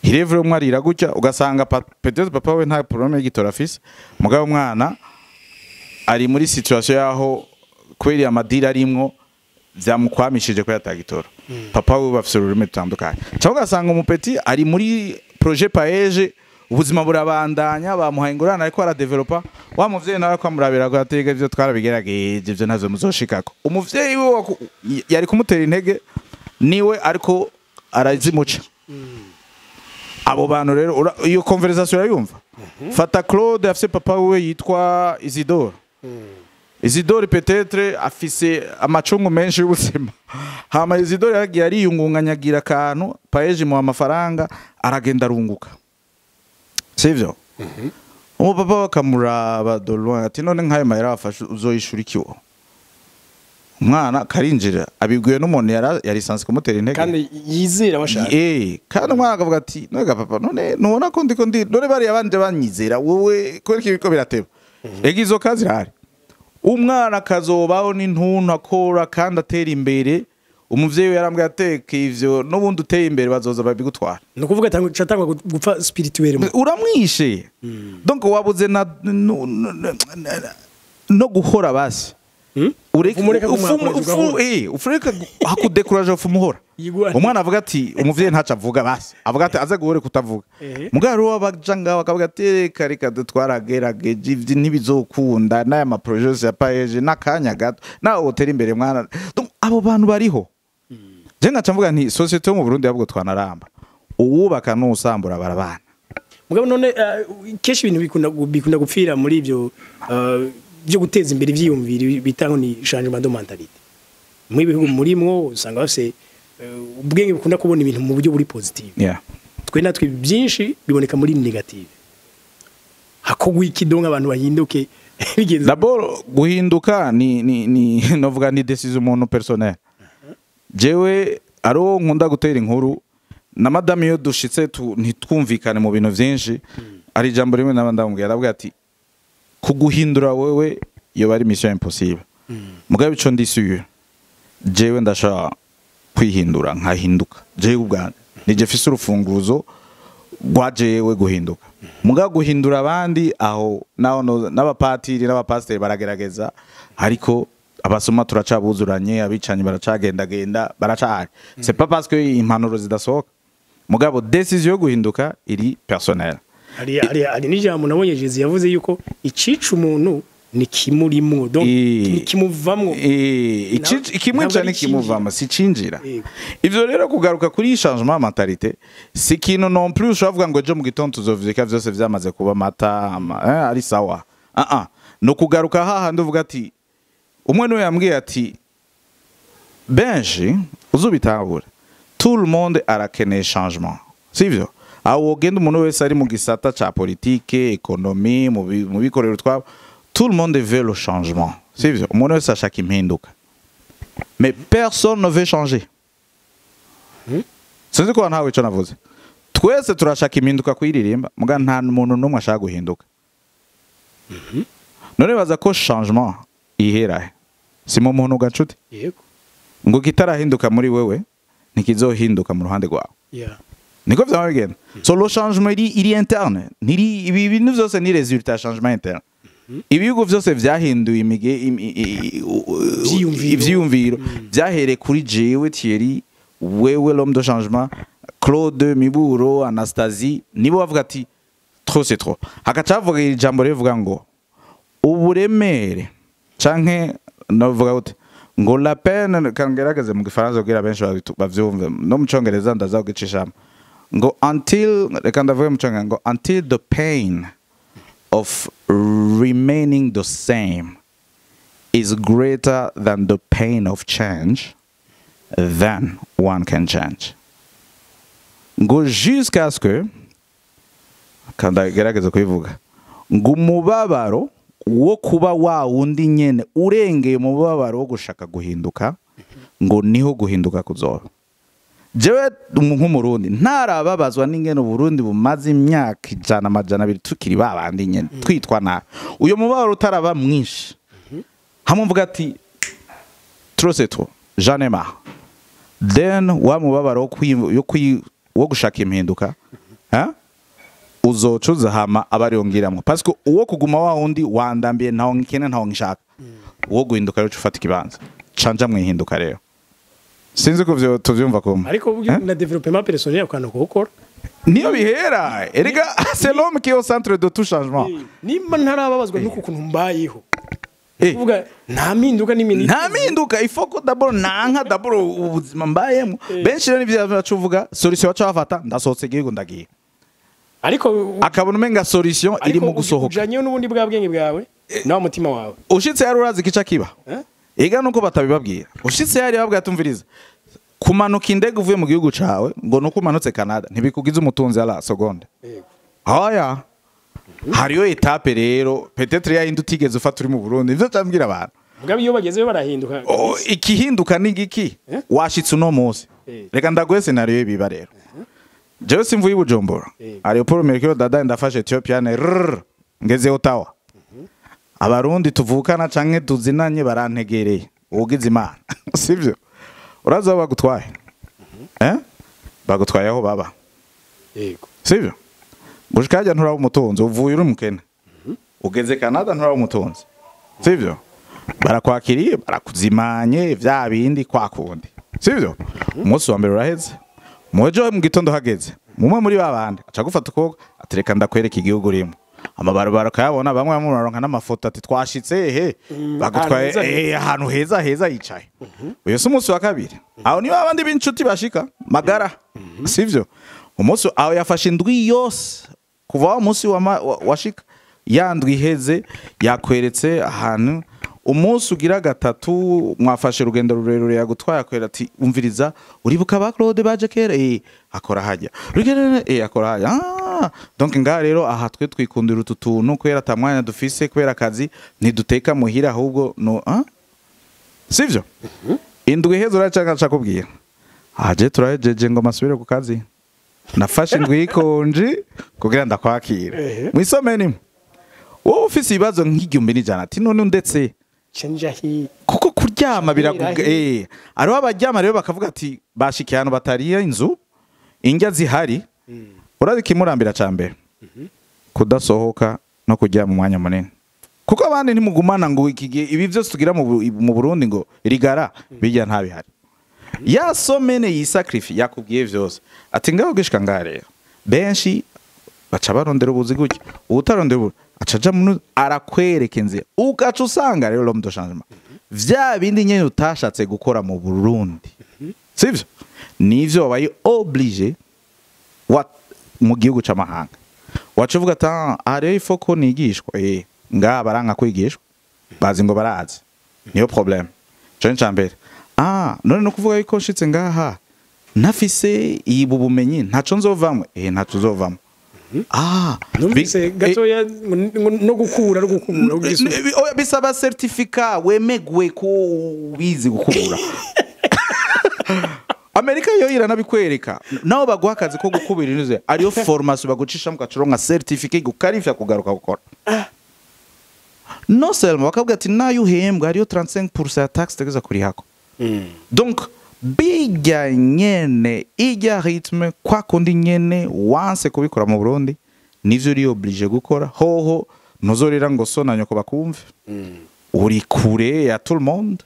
Hirevure umwe arira gutya, ugasanga peut-être papa we nta problème y'igitora afise, mugabo umwana ari muri situation yaho kubera amadiri arimwo vyamukwamishije ko yatagitora. Papa we bafise ururimi rutandukanye. Cyangwa ugasanga umupetit ari muri projet PAEEJ, ubuzima burabandanya, bamuhaye ingurane ariko aradevelopa, wa muvyeyi nawe akamurabira ko atega ivyo twarabigerageje, ivyo ntavyo muzoshikako. Umuvyeyi we yari kumutera intege niwe ariko arazimuca. Abo bantu rero iyo conversation urayumva. Fata Claude afise papa we yitwa Isidore. Isidore peut-être afise amacungu menshi y'ubuzima. Hama Isidore yaragiye ariyungunganya, agira akantu, PAEEJ mu amafaranga, aragenda arunguka, sivyo? Umupapa bakamuraba de loin ati none nk'ayo mahera wafashe uzoyishura iki? Wo umwana karinjira abibwiwe n'umuntu yari sanse kumutera intege kandi yizera bashaka. Kandi umwana akavuga ati none ga papa, none ntubona ko ndiko ndi, none bariya banje banyizera, wowe kubera ko ibiko birateba? Ega izo kazi zirahari. Umwana akazobaho n'intuntu, akora kandi atera imbere. Umuvyeyi we yarambwiye ateka ivyo n'ubundi uteye imbere bazoza babigutwara. Ni ukuvuga atangwa gupfa spirituel. Uramwishe. Donc wabuze na no guhora basi. Ureke Umureka kumuha ugahora. Ufureka hakudekuraje, ufumuhora. Yigwane. Umwana avuga ati umuvyeyi ntaco avuga, basi avuga ati aze guhore kutavuga. Mugabo rero abaja ngaho akavuga ati reka reka, twaragerageje ivyo ntibizokunda, n'aya ma projets ya PAEEJ n'akanya gato nawe wotera imbere mwana. Donc abo bantu bariho. Je ngaca mvuga nti société yo mu Burundi ahubwo twanaramba, uwubaka n'usambura barabana. Mugabo none kenshi ibintu bikunda gupfira muri ibyo byo guteza imbere ivyiyumviro bita ngo ni changement de mentalité. Mu bihugu murimwo usanga bafise ubwenge bukunda kubona ibintu mu buryo buri positive. Twe natwe byinshi biboneka muri négative. Hakogwa iki donc abantu bahinduke bigenze? D'abord guhinduka ni novuga ni décision umuntu personnel. Jewe aro nkunda gutera inkuru na madame iyo dushitse ntitwumvikane mu bintu vyinshi, ari ijambo rimwe naba ndamubwira, aravuga ati kuguhindura wewe yoba ari mission impossible. Mugabo ico ndi sûr, jewe ndashaka kwihindura nkahinduka. Jewe ubwanjye nije mfise urufunguzo rwa jewe guhinduka. Mugabo guhindura abandi aho naho n'abapatiri n'abapasiteri baragerageza, ariko abasoma turacabuzuranye, abicanyi baracagendagenda, baracahari. C'est pas parce que impanuro zidasohoka, mugabo décision yo guhinduka iri personnel. Hari n'ijambo nabonye Jésus yavuze yuko icica umuntu ni kimurimwo, donc ni kimuvamwo. Ikimwica Ntabwo ari nikimuvamo, si cinjira. Yego. Ivyo rero kugaruka kuri changement mentalité, si ikintu non plus ushobora kuvuga ngo ejo mu gitondo tuzovyika vyose vyamaze kuba amata ari sawa. Ah ah, no kugaruka hahandi uvuga ati umwe niwe yambwiye ati benshi uzubitahura, tout le monde arakeneye changement, sivyo? Aho wogenda umuntu wese ari mu gisata ca politique, économie, mu bikorero twabo, tout le monde veut le changement, sivyo? Umuntu wese ashaka impinduka, mais personne ne veut changer. Sinzi ko ntawe ico navuze. Twese turashaka impinduka kuyiririmba, muga nta muntu n'umwe ashaka guhinduka. None baza ko changement ihera he? Si mu muntu gacuti? Yego. Ngo kitarahinduka muri wewe. ntikizohinduka mu ruhande rwawe. Niko vyama bigenda. So le changement iri interne, ntiri ibi bintu vyose ni résultat ya changement interne. Ibihugu vyose vyahinduye imige Ivyiyumviro. Ivyiyumviro vyahereye kuri jewe Thierry, wewe l'homme de changement, Claude Miburo, Anastasie, nibo bavuga ati trop c'est trop. Hagaca havuga ijambo rivuga ngo uburemere canke navuga gute, ngo la peine, kangerageze mu gifaransa kugira benshi bavyumve, no mu congereza ndaza kugicishamo, ngo until, reka ndavuge mu congereza, ngo until the pain of remaining the same is greater than the pain of change, then one can change. Ngo jusqu'à ce que, kandagerageza kubivuga, ngo umubabaro wo kuba wa wundi nyene urengeye umubabaro wo gushaka guhinduka, ngo niho guhinduka kuzoba. Jewe nk'Umurundi ntarababazwa n'ingene Uburundi bumaze imyaka 100, 200 tukiri babandi nyene twitwa nabi, uyo mubabaro utaraba mwinshi hamwe mvuga ati trop c'est trop, j'en ai marre, then wa mubabaro wo gushaka impinduka, ha uzocuza hama aba ariyo ngiramwo, parce que uwo kuguma wa wundi wandambiye, ntawo nkene, ntawo nshaka. Uwo guhinduka rero ufata ikibanza canja mwihinduka. Rero sinzi ko vyo tuvyumva kumwe. Ariko burya Eh? na développement personnel akantu ko gukora. Niyo bihera erega, c'est l'homme qui est au centre de tout changement. Nimba ntarababazwa n'uku kuntu mbayeho, kuvuga nta mpinduka n'imini. Nta mpinduka. Il faut ko d'abord nanka d'abord ubuzima mbayemo. Benshi rero nivyo baca uvuga solution baca bafata: ndasohotse igihugu, ndagiye. Ariko Akabona umenga solution iri ariko mu gusohoka. Ujanyeyo n'ubundi bwa bwenge bwawe nawe mutima wawe. Ushitse yari urazi ikica kiba. Eh? Ega nuko batabibabwira. Ushitse yari babwira tumviriza, kumanuka indege uvuye mu gihugu cawe ngo nuko umanutse Canada ntibikugize umutunzi à la seconde. Haya hariyo étape rero peut-être yayindi utigeze ufata uri mu Burundi, ivyo cambwira abantu. Mugabo iyo bagezeyo barahinduka. Oh, ikihinduka ni igiki? Eh? Washitse uno munsi. Reka ndaguhe scénario y'ibiba rero. Jewe simvuye i Bujumbura. Aéroport Melchior Ndadaye, ndafashe Ethiopian, rrrr, ngeze Ottawa. Abarundi tuvukana canke tuzinanye barantegereye. Ugize Imana, sivyo? Uraza aho bagutwaye, eh, bagutwaye aho baba. Sivyo? Gushika hajya nturaba umutunzi, uvuye uri umukene, ugeze Canada nturaba umutunzi, sivyo? Barakwakiriye, barakuzimanye vya bindi kwa kundi, sivyo? Umunsi wa mbere uraheze, muejo mu gitondo hageze mumwe muri babandi aca gufata ukuboko atereka ndakwereka igihugu urimo, amabarabara ukayabona, bamwe bamwe bararonka n'amafoto ati twashitse ehe, bagutwaye ahantu heza. Ahantu heza heza yicaye. Uyo si umunsi wa kabiri, aho niba abandi b'inshuti bashika magara, sivyo? Umunsi aho yafashe indwi yose kuva wa munsi washika, ya ndwi iheze yakweretse ahantu. Umunsi ugira gatatu mwafashe urugendo rurerure, yagutwaye akwera ati umviriza, uribuka ba Claude baje kera, akora hajya. Urigera, akora hajya. Ah, donc ngaha rero aha twe twikundira utu tuntu kubera ata mwanya dufise kubera akazi, ntiduteka muhira ahubwo no, ah sivyo? Indwi iheze uraca aca kubwira aje turahejeje ngo masubire ku kazi, nafashe indwi y'ikonji kugira ndakwakire. Mwisomeye nimwe wowe ufise ibibazo nk'1100 ati none ndetse Cenja hi. Kuko kuryama biraguga. Shakira. Hariho abaryama rero bakavuga ati bashikiye ahantu batariye inzu, indya zihari. Urazi ikimurambira ca mbere? Kudasohoka no kuryama umwanya munini, kuko abandi ntimugumana ngo iki gihe ibi byose tugira mu Burundi ngo rigara bijya ntabihari. Ya semaine yisacrifie yakubwiye vyose ati ngaho gishika ngaha rero benshi baca barondera ubuzi gutya, uwutarondera ubu aca aja arakwereka inzira, ugaca usanga rero l'homme de changement vya bindi nyene utashatse gukora mu Burundi, sivyo? Nivyo wabaye obligé wa mu gihugu c'amahanga, waca uvuga ati "Ah, aha rero ifo ko nigishwa, ngaha baranka kwigishwa, bazi ngo barazi, niyo problème." Ico ni ica mbere. Ah, none no kuvuga yuko nshitse ngaha ntafise ibu bumenyi ntaco nzovamwo? Ntaco uzovamwo. Ah, Numvise gatoya ngo no gukura no gukubura kugira isuku. Oya, bisaba certificat wemegwe ko wize gukubura. Amerika yo iranabikwereka, nabo baguha akazi ko gukubira inuze, ariyo formation bagucishamo ugaca certificat igukarifya kugaruka gukora. Non seulement bakabwira ati nayo uhembwa hariyo 35% ya taxe utegerezwa kurihako. Donc Bijya nyene, ijya rythme kwa kundi nyene wanse kubikora mu Burundi, nivyo uri obligé gukora. Hoho ntuzorira ngo so na nyoko bakumve, uri kure ya tout le monde.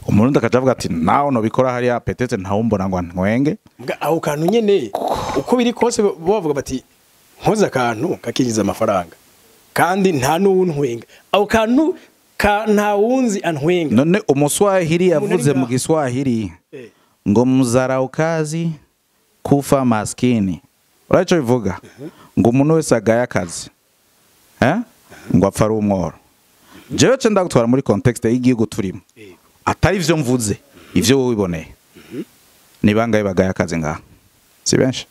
Umurundi akaja avuga ati: "Nawe nobikora hariya, peut-être ntawumbona ngo ntwenge." Mbwa aho kantu nyene, uko biri kose, bo bavuga bati: "Nkoze akantu kakinjiza amafaranga kandi nta n'uwuntwenga." Aho kantu ka nta wunzi antwenga. None umuswahili Umuntu ari yavuze mu ngaho. Giswahili ngo: "Mzarau kazi kufa maskini." Uraco bivuga ngo umuntu wese agaye akazi, eh, ngo apfa ari umworo. Jewe ce ndagutwara muri contexte y'igihugu turimo, atari ivyo mvuze, ivyo wowe wiboneye. Ni bangahe bagaye akazi ngaha? Si benshi,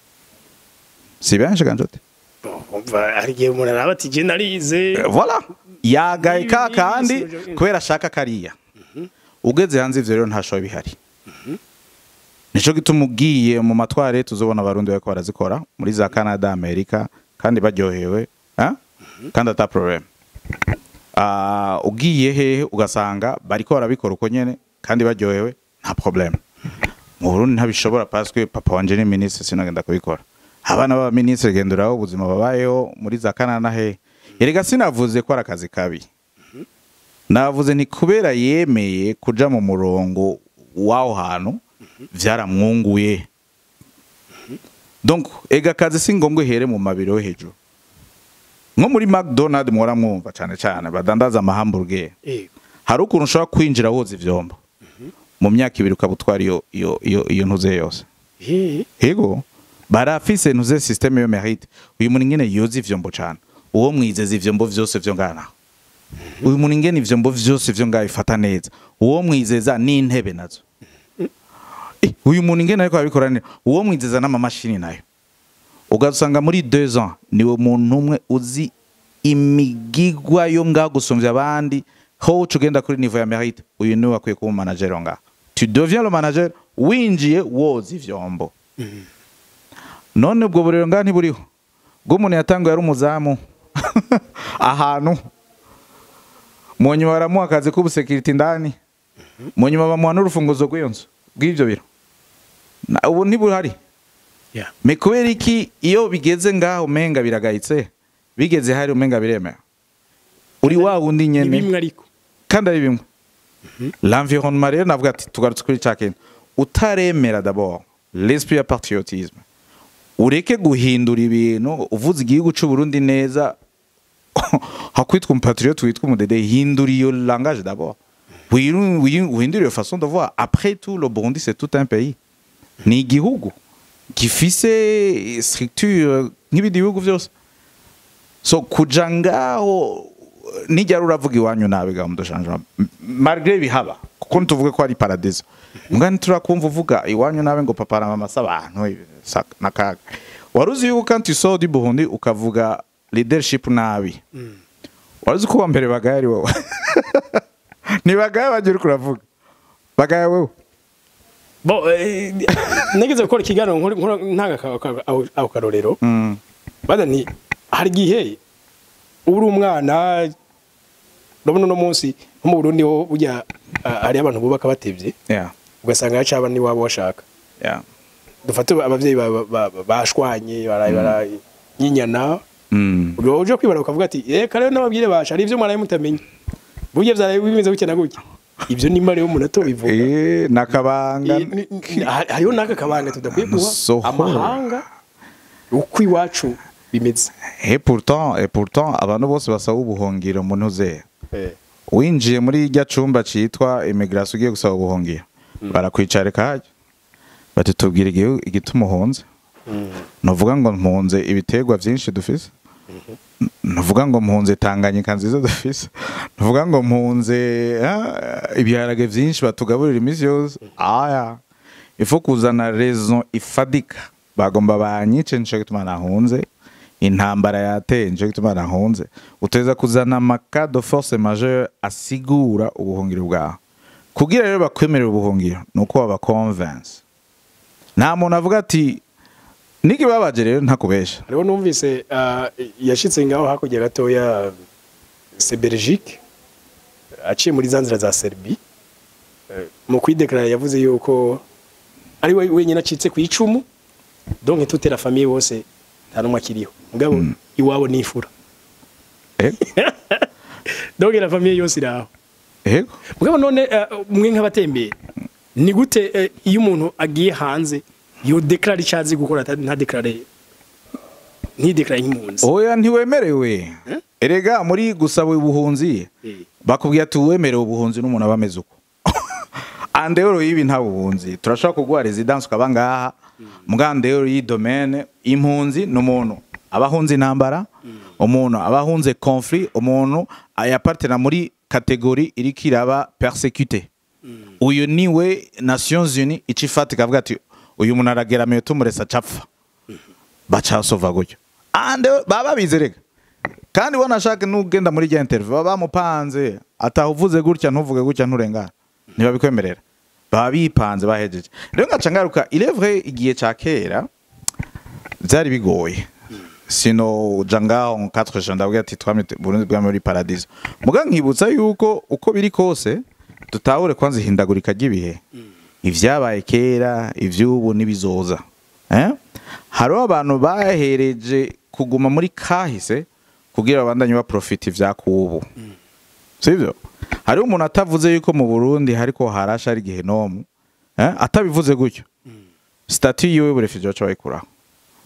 si benshi ganjote. Bon, umva, hari igihe umuntu araba ati: "Je narize." Voilà, yagaye ka Ibi- kandi kubera ashaka kariya. Ugeze hanze ivyo rero ntashoboye bihari. Nico gituma ugiye mu matware tuzobona Abarundi bariko barazikora muri za Canada, Amerika, kandi baryohewe, eh? Kandi ata problème. Ugiye hehe ugasanga bariko barabikora uko nyene kandi baryohewe, nta problème. Mu Burundi ntabishobora parce que papa wanje ni ministre, sinagenda kubikora. Abana b'aba ministre, genderaho ubuzima babayeho muri za Canada na hehe. Erega sinavuze ko ari akazi kabi, navuze nti kubera yemeye kuja mu murongo w'aho hantu vyaramwunguye. Donc ega akazi si ngombwa ihere mu mabiro yo hejuru, nko muri McDonald muhora mwumva cane cane badandaza amahamburger. Hari ukuntu ushobora kwinjira woza ivyombo, mu myaka 2 ukaba utwara iyo ntuze yose. Yego, barafise ntuze système yo mérite. Uyu muntu ingene yoza ivyombo cane, uwo mwizeza ivyombo vyose vyo ngana. Uyu muntu ingene ivyombo vyose vyo ngaho ifata neza, uwo mwizeza n'intebe nazo. Uyu muntu ingene ariko abikora neza, uwo mwizeza n'amamashini nayo. Ugasanga muri 2 ans niwe muntu umwe uzi imigigwa yo ngaho gusumvya abandi. Ho uca ugenda kuri niveau ya mérite: uyu niwe akwiye kuba manager ngaho. Tu deviens le manager winjiye woza ivyombo. None ubwo burero ngaha ntiburiho bw'umuntu yatanguye ari umuzamu ahantu, mu nyuma baramuha akazi k'ubusekiriti indani, mu nyuma bamuha n'urufunguzo rw'iyo nzu, bw'ibyo biro. Ubu ntibuhari? Me kubera iki iyo bigeze ngaho umenga biragayitse, bigeze hari umenga biremewe? Uri wa wundi Ni nyene. bimwe ariko. Kandi ari bimwe. L'environnement rero, navuga ati tugarutse kuri ca kintu: utaremera d'abord l'esprit ya patriotisme, ureke guhindura ibintu. Uvuze igihugu c'u Burundi neza, hakwitwa umupatriote witwa umudede. Hindura iyo langage d'abord, uhindure iyo façon de voir. Après tout, le Burundi, c'est tout un pays, ni igihugu gifise structure nk'ibindi bihugu byose. So kuja ngaho nijya uravuga iwanyu nabi ga mudo changement, malgré bihaba, kuko ntuvuge ko ari paradiso, mbwa ntiturakumva uvuga iwanyu nabi ngo papa na mama s'abantu nakaga. Wari uzi yuko quand tu sors du Burundi ukavuga leadership nabi, wari uzi ko wa mbere bagaye ari wowe? Ntibagaye bagira uriko uravuga, bagaye wowe. Bon, nageze gukora ikiganiro ntanga ako karorero. Bada nti hari igihe uba uri umwana, urabona uno munsi nko mu Burundi ho burya, hariyo abantu bubaka batevye, ugasanga yacaba n'iwabo washaka. Dufate abavyeyi bashwanye, baranyinyana. Ubwo uje kwibara ukavuga ati: "Reka rero n'ababwire basha hari ivyo mwaraye mutamenya, burya vyaraye bimeze gutya na gutya." Ivyo nimba rero umuntu atobivuga. Nakabanga. Hariho n'aka kabanga tudakwiye guha Sohora. amahanga uko iwacu bimeze. Et pourtant abantu bose basaba ubuhungiro mu ntuze, winjiye muri irya cumba citwa immigration ugiye gusaba ubuhungiro, barakwicarika hajya bati: "Tubwire igituma uhunze." Nuvuga ngo mpunze ibiterwa vyinshi dufise, nuvuga ngo mpunze Tanganyika nziza dufise, nuvuga ngo mpunze ibiharage vyinshi batugaburira iminsi yose. Aya ifo kuzana raison ifadika: bagomba banyice, nico gituma nahunze, intambara yateye, nico gituma nahunze. Uteza kuzana ama cas de force majeure asigura ubuhungiro bwawe. Kugira rero bakwemerera ubuhungiro nuko baba convince. Nta muntu avuga ati nikibabaje rero, ntakubesha. Hariho numvise, yashitse ngaho hakurya gatoya, c'est Belgique, aciye muri za nzira za Serbie. Mu kwideklara yavuze yuko Ari we wenyine acitse ku icumu, donc toute la famille bose nta numwe akiriho, mugabo iwabo ni ifura. Donc la famille yose iraho. Mugabo none mwe nk'abatembera, ni gute iyo umuntu agiye hanze yo déclare icyazi gukora, nta déclare, nti déclare nk'impunzi? Oya, ntiwemerewe. Erega muri gusaba ubuhunzi bakubwiye ati uwemerewe ubuhunzi n'umuntu aba ameze uko. En dehors y'ibi nta buhunzi. Turashobora kuguha résidence ukaba ngaha, muga en dehors y'i domaine, impunzi ni umuntu aba ahunze intambara, umuntu aba ahunze conflit, umuntu ayapartena muri catégorie iriko iraba persécuté. Uyu niwe Nations Unies ica ifata ikavuga ati uyu muntu arageramiye, tumuresa acapfa, bacasova gutyo. Ande baba babizi rega. Kandi wanashaka n'ugenda muri rya interview baba bamupanze, ataha uvuze gutya, ntuvuge gutya, nturengana, ntibabikwemerera, baba bipanze bahejeje. Rero ngaca ngaruka, il est vrai, igihe ca kera byari bigoye, sino uja ngaho en 4 jours ndabwira ati twamye Burundi bwa muri paradiso. Muga nkibutsa yuko uko biri kose dutahure kwanza ihindagurika ry'ibihe, ivyabaye kera, ivy'ubu n'ibizoza. Hariho abantu bahereje kuguma muri kahise kugira babandanye baprofita ivyakubu, sivyo? Hariho umuntu atavuze yuko mu Burundi hariko harasha ari gehenomu, atabivuze gutyo, statut yiwe bu réfugié baca bayikuraho.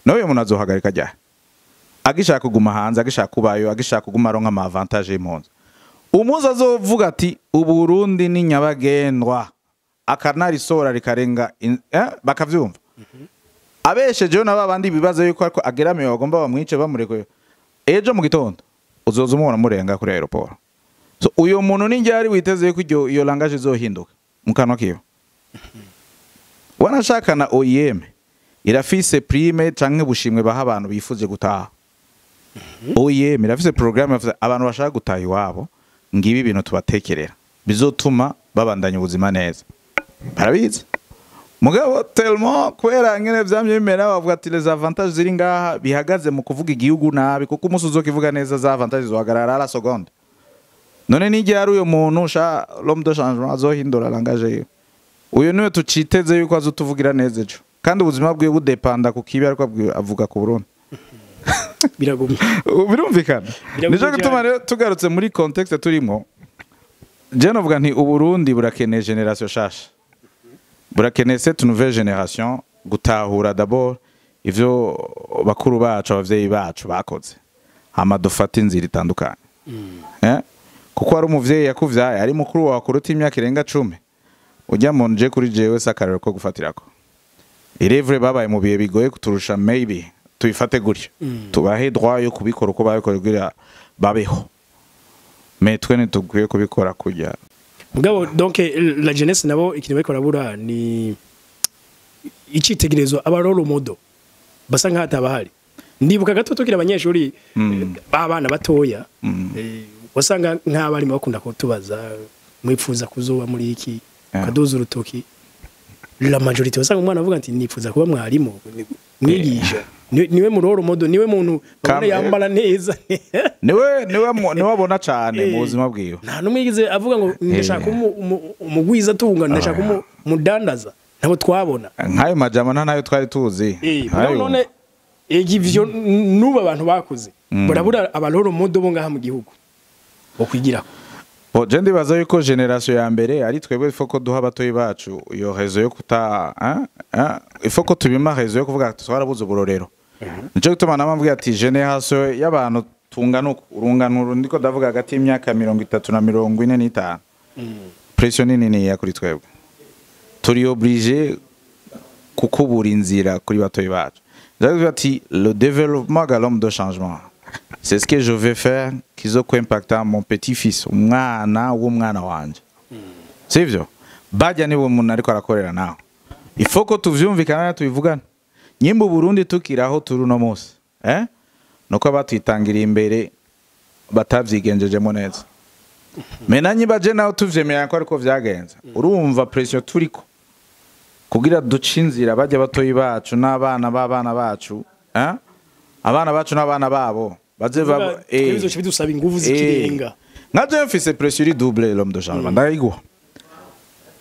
Nawe uyo muntu azohagarika ryari agishaka kuguma hanze, agishaka kubayo, agishaka kuguma aronka ama avantage y'impunzi? Umunsi azovuga ati Uburundi ni nyabagendwa, akanarisohora rikarenga bakavyumva, abeshejeho na babandi bibaza yuko ariko ageramiwe bagomba bamwice bamurekuye, ejo mu gitondo uzoza umubona murenga kuri aéroport. So uyo muntu ni ryari witeze yuko iyo langage izohinduka mu kanwa kiwe? Wanashaka na OIM irafise prime canke ubushimwe baha abantu bifuje gutaha. OIM irafise programme yavuze abantu bashaka gutaha iwabo, ngibi ibintu tubatekerera bizotuma babandanya ubuzima neza. Barabizi, mugabo tellement kubera ngene vyamye bimera, bavuga ati les avantages ziri ngaha bihagaze mu kuvuga igihugu nabi, kuko umunsi uzokivuga neza za avantages zohagarara à la seconde. None n'igihe ari uyo muntu sha l'homme de changement azohindura langage yiwe, uyu niwe tuciteze yuko azotuvugira neza ejo, kandi ubuzima bwiwe budepanda ku kibi ariko avuga ku Burundi. Biragumye. Birumvikana. Biragumye Nico gituma cyane. rero tugarutse muri contexte turimo, je novuga nti Uburundi burakeneye génération shasha, burakeneye cette nouvelle génération gutahura d'abord ivyo bakuru bacu, abavyeyi bacu bakoze, hama dufate inzira itandukanye. Kuko hari umuvyeyi yakuvyaye ari mukuru wawe kuruta imyaka irenga 10, ujya mu nje kuri jewe sakarero ko gufatirako. Il est vrai, babaye mu bihe bigoye kuturusha, maybe tubifate gutyo, tubahe droit yo kubikora uko babikora kugira babeho, mais twe ntitugwiye kubikora kujya. Mugabo donc la jeunesse nabo ikintu bariko barabura ni icitegererezo, aba role model basa nk'ahatabahari. Ndibuka gato tukiri abanyeshuri, b'abana batoya, wasanga nk'abarimu bakunda kutubaza mwipfuza kuzoba muri iki, ukaduza urutoki. La majorité wasanga umwana avuga ati nipfuza kuba mwarimu, mwigisha. Niwe mu role model, niwe muntu babona yambara neza. Niwe abona cane mu buzima bwiwe. Nta n'umwe yigeze avuga ngo ndashaka umugwiza tunga, ndashaka umudandaza, ntabwo twabona. Nk'ayo majama nta nayo twari tuzi. Mugabo none ivyo nubu abantu bakuze barabura aba role model bo ngaha mu gihugu bo kwigirako. Bo je ndibaza yuko génération ya mbere ari twebwe. Il faut ko duha abatoyi bacu iyo raison yo kuta hein, hein, il faut ko tubima raison yo kuvuga ati twarabuze uburorero. Nico gituma namambwiye ati génération y'abantu tungana uku, urungano ndiko ndavuga hagati y'imyaka 30 na 45, pression ni nini ya kuri twebwe, turi obligé kukubura inzira kuri batoyi bacu. Ndavuga ati le développement à l'homme de changement, c'est ce que je vais faire kizoko impacta mon petit-fils, umwana w'umwana wanje, sivyo? Bajya nibo umuntu ariko arakorera nawe, il faut ko tuvyumvikana, tubivugana. Nyimba Burundi tukiraho turi uno munsi, nuko abatwitangiriye imbere batavyigenjejemo neza. Mena niba je nawe tuvyemera ko ariko vyagenze, urumva pression turiko kugira duce inzira bajya batoyi bacu n'abana b'abana bacu, abana bacu n'abana babo baze Twebwe bidusaba inguvu z'ikirenga. Nka je mfise pression iri double, l'homme de changement, ndayiguha.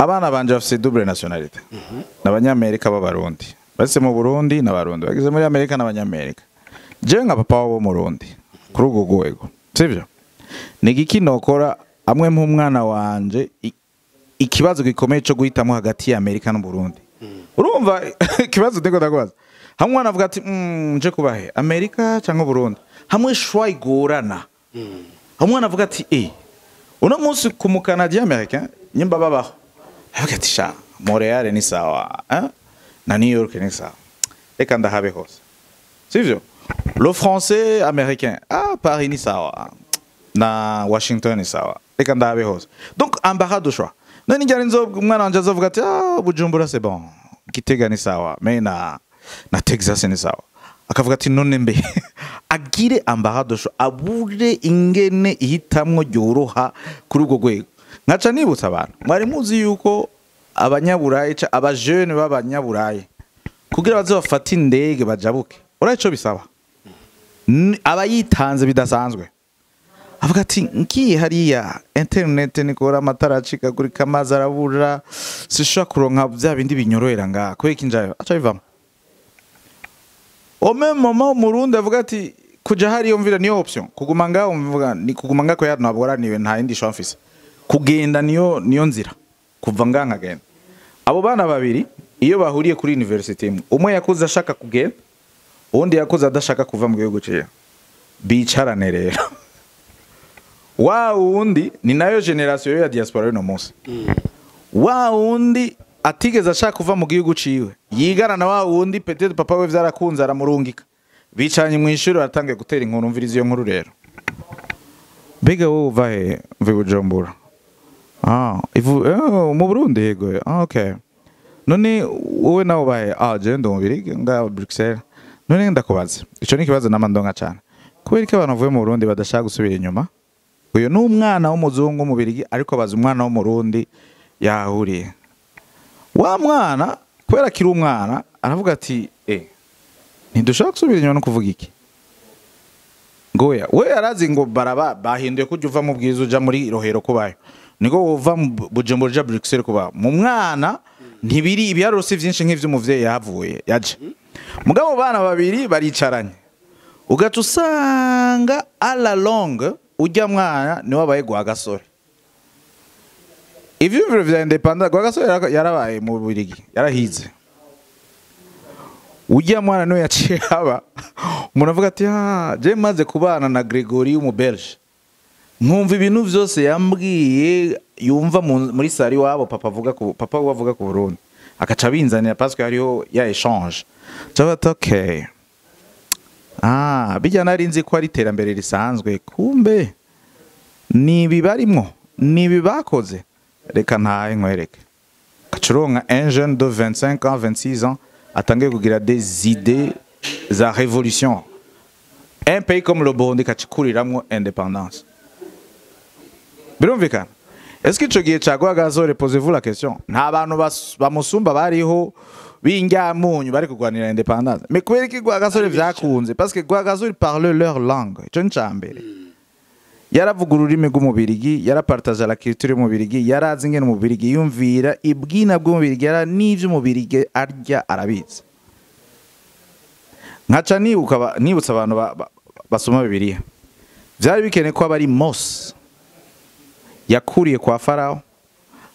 Abana banje bafise double nationalité, n'Abanyamerika b'Abarundi. Base mu Burundi n'Abarundi, bageze muri Amerika n'Abanyamerika. Jewe nka papa wabo w'Umurundi, kuri urwo rwego, sivyo, ni igiki nokora amwe nk'umwana wanje ikibazo gikomeye cyo guhitamo hagati ya Amerika n'Uburundi? Urumva ikibazo ndiko ndakubaza? Hamwe umwana avuga ati nje kubahe Amerika cyangwa Burundi, hamwe choix igorana, hamwe umwana avuga ati uno munsi ku mu Canadien américain nyimba babaho, avuga ati sha, Montreal ni sawa, eh? Na New York ni sawa, reka ndahabe hose, sivyo? Le Français américain, ah, Paris ni sawa na Washington ni sawa, reka ndahabe hose. Donc embarras de choix. None njyana nzo umwana wanje azovuga ati ah, Bujumbura c'est bon, Gitega ni sawa, mais na Texas ni sawa, akavuga ati none mbe agire embarras de choix, abure ingene ihitamwo ryoroha kuri ubwo rwego. Nkaca nibutsa abantu, mwari muzi yuko Abanyaburayi abajene b'Abanyaburayi kugira baze bafate indege bajabuke, uraye ico bisaba? Aba yitanze bidasanzwe, avuga ati ngiye hariya internet nikora, amatara acikagurika, amazi arabura, sishobora kuronka bya bindi binyorohera ngaha, kubera iki njayo? Aca bivamo. Au même moment Umurundi avuga ati kuja hariyo mvira niyo option, kuguma ngaho mvuga ni kuguma ngaho ya ntabwo araniwe, nta yindi choix mfise, kugenda niyo nzira kuva ngaha nkagenda. Abo bana babiri iyo bahuriye kuri university imwe, umwe yakuze ashaka kugenda, uwundi yakuze adashaka kuva mu gihugu ciwe, bicarane rero, wa wundi ni nayo génération ya diaspora y'uno munsi, wa wundi atigeze ashaka kuva mu gihugu ciwe yigana na wa wundi peut-être papa we vyarakunze aramurungika, bicaranye mu ishuri, baratangiye gutera inkuru. Mviriza iyo nkuru rero. Mbega wowe uva he? Mva i Bujumbura. Ah, ivu mu Burundi, yego. Ah, okay. None wowe nawe ubahe? Ah, je ndi Umubirigi nga Bruxelles. None ndakubaza, ico ni ikibazo nama ndonka cane: kubera ko abantu bavuye mu Burundi badashaka gusubira inyuma? Uyu ni umwana w'umuzungu w'Umubirigi, ariko baza umwana w'Umurundi yahuriye. Wa mwana, kubera akiri umwana, aravuga ati ntidushaka gusubira inyuma. No kuvuga iki ngoya, we yarazi ngo baraba bahinduye kujya uva mu Bwiza uja muri Rohero kubayo, niko uva mu Bujumbura uja Bruxelles kubayo. Mu mwana ntibiri ibiharuro si vyinshi nk'ivy'umuvyeyi yahavuye yaje. Mugabo bana babiri baricaranye, ugaca usanga à la longue ujya mwana niwe abaye Rwagasore. Ivyumviro vya indépendance, Rwagasore yarabaye mu Bubiligi, yarahize. Ujya mwana niwe yaciye haba umuntu avuga ati ah, je maze kubana na Gregory w'Umubelge, nkumva ibintu vyose yambwiye yumva muri sari wabo papa avuga ku papa we avuga ku Burundi, akaca binzanira parce que hariho ya échange. Cavuga ati okay, ah, bijya nari nzi ko ari iterambere risanzwe, kumbe ni ibi barimwo, ni ibi bakoze, reka ntahe nkwereke. Gacuronka un jeune de 25 ans, 26 ans atangiye kugira des idées za révolution, un pays comme le Burundi kacikuriramwo indépendance. Birumvikana. Est-ce que ico gihe ca Rwagasore, posez-vous la question, nta bantu bamusumba bariho b'injyamunyu bari kurwanira indépendance? Mais kubera iki Rwagasore vyakunze? Parce que Rwagasore parle leur langue, ico ni ca mbere. Yaravuga ururimi rw'Umubirigi, yarapartaje la culture y'Umubirigi, yarazi ingene Umubirigi yumvira, ibwina bw'Umubirigi, yara n'ivyo Umubirigi arya arabizi. Nkaca nibuka nibutsa abantu basoma Bibiliya, vyari bikeneye ko aba ari Mose yakuriye kwa Farawo,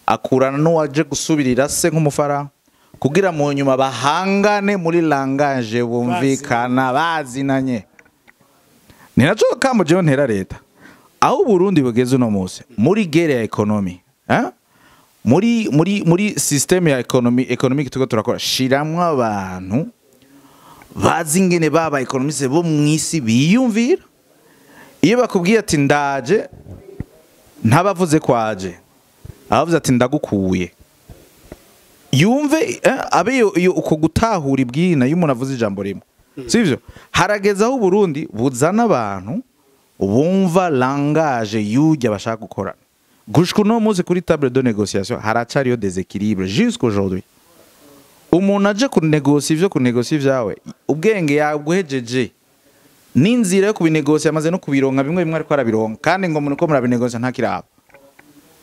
akurana n'uwaje gusubirira se nk'umufarawo, kugira mu nyuma bahangane muri langage bumvikana, bazinanye. Ni naco kamo jewe ntera leta. Aho Burundi bugeze uno munsi muri guerre ya économie, eh? Muri système ya économie économique tuko turakora, shiramwo abantu bazi ingene baba économistes bo mw'isi biyumvira. Iyo bakubwiye ati ndaje, ntabavuze kwaje, abavuze ati ndagukuye, yumve abe iyo uko gutahura ibwina iyo umuntu avuze ijambo rimwe, sivyo? Harageze aho Burundi buzana abantu bumva langage yujya bashaka gukorana. Gushika uno munsi kuri table de négociation haracariyo déséquilibre jusqu'aujourd'hui. Umuntu aje kunegosia ivyo kunegosia ivyawe, ubwenge yaguhejeje n'inzira yo kubinegosia amaze no kubironka bimwe bimwe, ariko arabironka kandi ngo umuntu ko murabinegosia ntakiraba.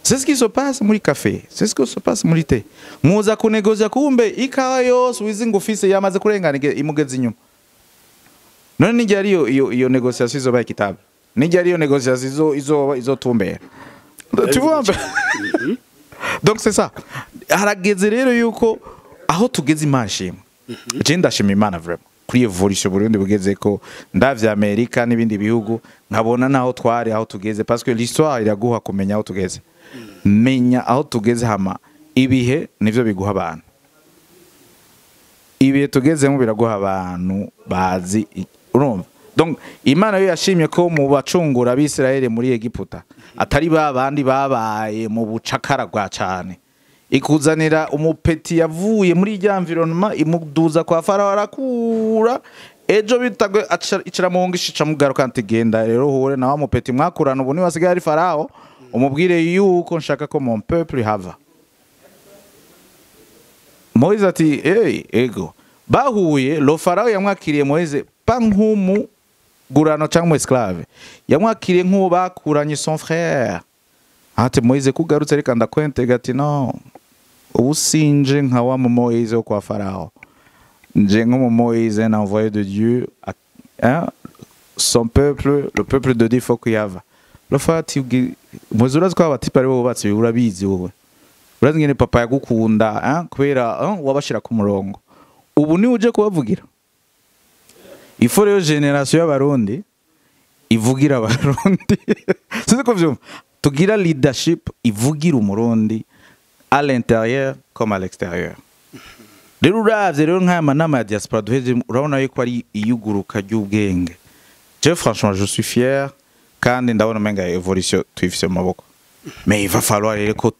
C'est ce qui se passe muri café, c'est ce qui se passe muri thé. Muza kunegozia, kumbe ikawa yose wizi ngo ufise yamaze kurengana, imugeze inyuma. None nijya ari iyo négociation izoba équitable? Nijya ari iyo négociation izotumbera? Tu vois un peu? Donc c'est ça. Harageze rero yuko aho tugeze, Imana ishimwe. Je ndashima Imana vraiment kuri évolution Burundi bugeze, ko ndavya Amerika n'ibindi bihugu, nkabona naho twari, aho tugeze, parce que l'histoire iraguha kumenya aho tugeze. Menya aho tugeze, hama ibihe nivyo biguha abantu. Ibihe tugezemo biraguha abantu bazi urumva. Donc Imana yo yashimye ko mu bacungura abisirayeli muri Egiputa atari ba bandi babaye mu bucakara bwa cane, ikuzanira umu petit yavuye muri rya environnement, imuduza kwa Farao, arakura, ejo bitagwe icara mu ngisha, icamugaruka ati: "Genda rero uhure na wa mu petit mwakurana, ubu niwe asigaye ari Farao, umubwire yuko nshaka ko mon peuple hava." Moise ati: "Hey, ego." Bahuye, le Farao yamwakiriye Moise pas nk'umugurano cyangwa umu esclave, yamwakiriye nk'uwo bakuranye, son frère. Ati: "Moise, kugarutse, reka ndakwentega." Ati: "No, ubu sinje nka wa mu Moise wo kwa Farao, nje nk'umu Moise, un envoyé de Dieu, hein, son peuple, le peuple de Dieu, faut kuyava." Le Farao ati: "Moise, urazi ko aba types ari bo bubatse, urabizi wowe, urazi ngene papa yagukunda, hein, kubera, hein, wabashira ku murongo, ubu ni uje kubavugira." Il faut rero génération y'Abarundi ivugira Abarundi. Sinzi ko vyumva. Tugira leadership ivugira Umurundi à l'intérieur comme à l'extérieur. Rero uravye rero nk'aya manama ya diaspora duheje, urabona yuko ari iyuguruka ry'ubwenge. Je, franchement, je suis fier, kandi ndabona umenga évolution tuyifise mu maboko, mais il va falloir rero ko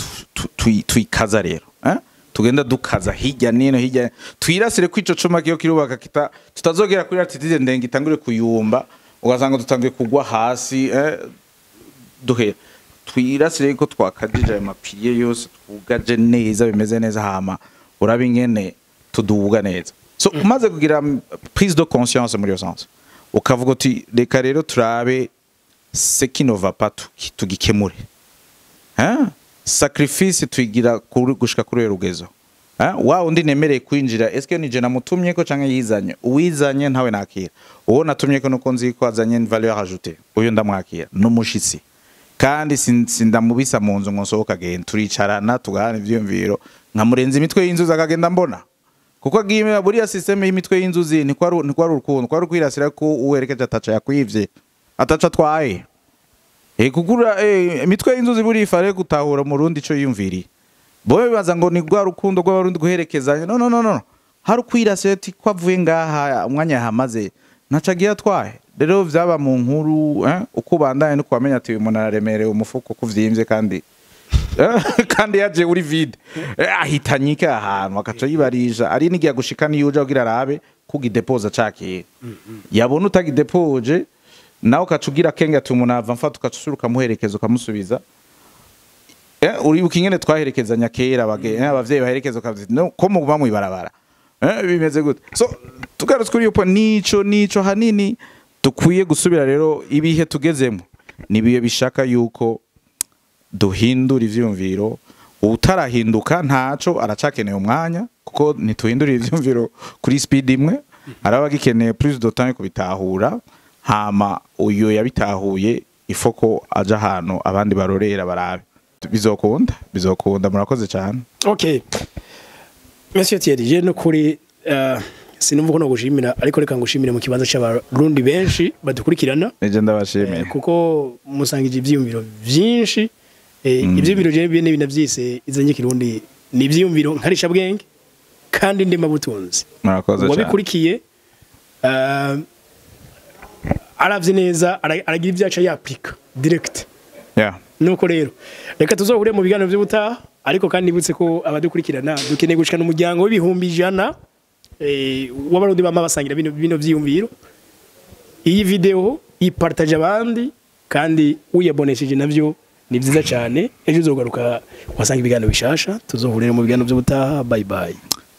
tuyikaza rero, hein? Tugenda dukaza hirya nino, hirya twirasire ko ico cuma kiyo kirubaka kita tutazogera kuri altitude ndenge itangure kuyumba, ugasanga dutangiye kugwa hasi, duhera twirasire ko twakajije ayo ma piliers yose, twugaje neza, bimeze neza, hama uraba ingene tuduga neza. So umaze kugira prise de conscience muri iyo sens, ukavuga uti: "Reka rero turabe ce qui ne va pas, tugikemure, hein? Sacrifice tuyigira gushika kuri uyo rugezo, hein? Wa undi nemereye kwinjira, eske nije namutumye ko canke yizanye? Uwizanye ntawe nakira. Uwo natumye ko nuko nzi ko azanye valeur ajoutée, uyo ndamwakira n'umushitsi, kandi sindamubisa mu nzu ngo nsohoke agenda. Turicarana, tugahana ivyiyumviro, nkamurenza imitwe y'inzuzi akagenda mbona, kuko agiye buriya système y'imitwe y'inzuzi ntikwari urukundo, kwari ukwirasira ko uwerekeje ataca yakwivye, ataca atwaye. Kugura imitwe y'inzuzi buriya ifare gutahura mu rundi ico yiyumviriye. Boye bibaza ngo ni rwa rukundo rw'Abarundi guherekezanya. No, no, no, no, hari ukwirasira ati ko avuye ngaha, umwanya yahamaze ntaco agiye atwaye. Rero vyaba mu nkuru, uko ubandanye no kwamenya ati uyu muntu araremerewe umufuko kuvyimbye, kandi yaje uri vide. Ahitanye iki ahantu akaca yibarisha ari nigiye gushika niyo uja kugira arabe kugidepoza cakiye, yabona utagidepoje, nawe ukaca ugira akenge ati umuntu ava mfata, ukaca usubira ukamuherekeza, ukamusubiza. Uribuka ingene twaherekezanya kera, abavyeyi baherekeza, ukavuga no ko muba mwibarabara, bimeze gute? So tugarutse kuri iyo point, nico hanini dukwiye gusubira rero. Ibihe tugezemo ni ibihe bishaka yuko duhindura ivyumviro. Utarahinduka ntaco, aracakeneye umwanya, kuko ntituhindura ivyumviro kuri speed imwe. Araba agikeneye plus de temps kubitahura. Hama uyo yabitahuye ifoko aja ahantu abandi barorera barabe. Bizokunda, bizokunda. Murakoze cyane. Okay, Monsieur Thierry, je no kuri sinumva ko nogushimira, ariko reka ngushimire mu kibanza c'Abarundi benshi badukurikirana. Nije ndabashimiye. Kuko musangije ivyiyumviro vyinshi. Ivyiyumviro je bene binavyise izanye kirundi ni ivyiyumviro nkarisha bwenge kandi ndema butunzi. Murakoze cyane. Wabikurikiye aravye neza, aragira ivyo aca yaplika direct. Nuko rero reka tuzohure mu biganiro by'ubutaha, ariko kandi nibutse ko abadukurikirana dukeneye gushikana umuryango w'100,000 w'Abarundi bama basangira bino vyiyumviro. Iyi video ipartage abandi, kandi uyabonesheje navyo ni vyiza cyane. Ejo uzogaruka wasanga ibiganiro bishasha. Tuzohurire mu biganiro by'ubutaha. Bye bye.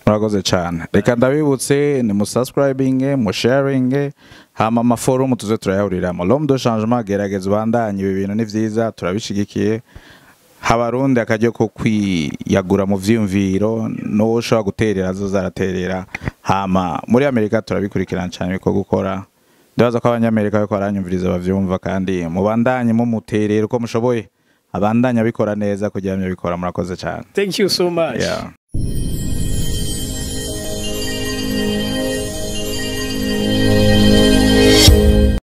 Murakoze cyane. Reka ndabibutse ni mu subscribing, mu sharing, hama ama forum tuze turayahuriramo. L'homme de changement, gerageza ubandanye, ibi bintu ni vyiza, turabishigikiye. Habarundi akaryo ko kwiyagura mu vyiyumviro, n'uwo ushobora guterera azoza araterera. Hama muri Amerika turabikurikirana cyane ibikorwa gukora. Ndabaza ko Abanyamerika bariko baranyumviriza bavyumva, kandi mubandanye mumuterera uko mushoboye, abandanye abikora neza kugira ngo abikora. Murakoze cyane. Thank you so much. Yeah.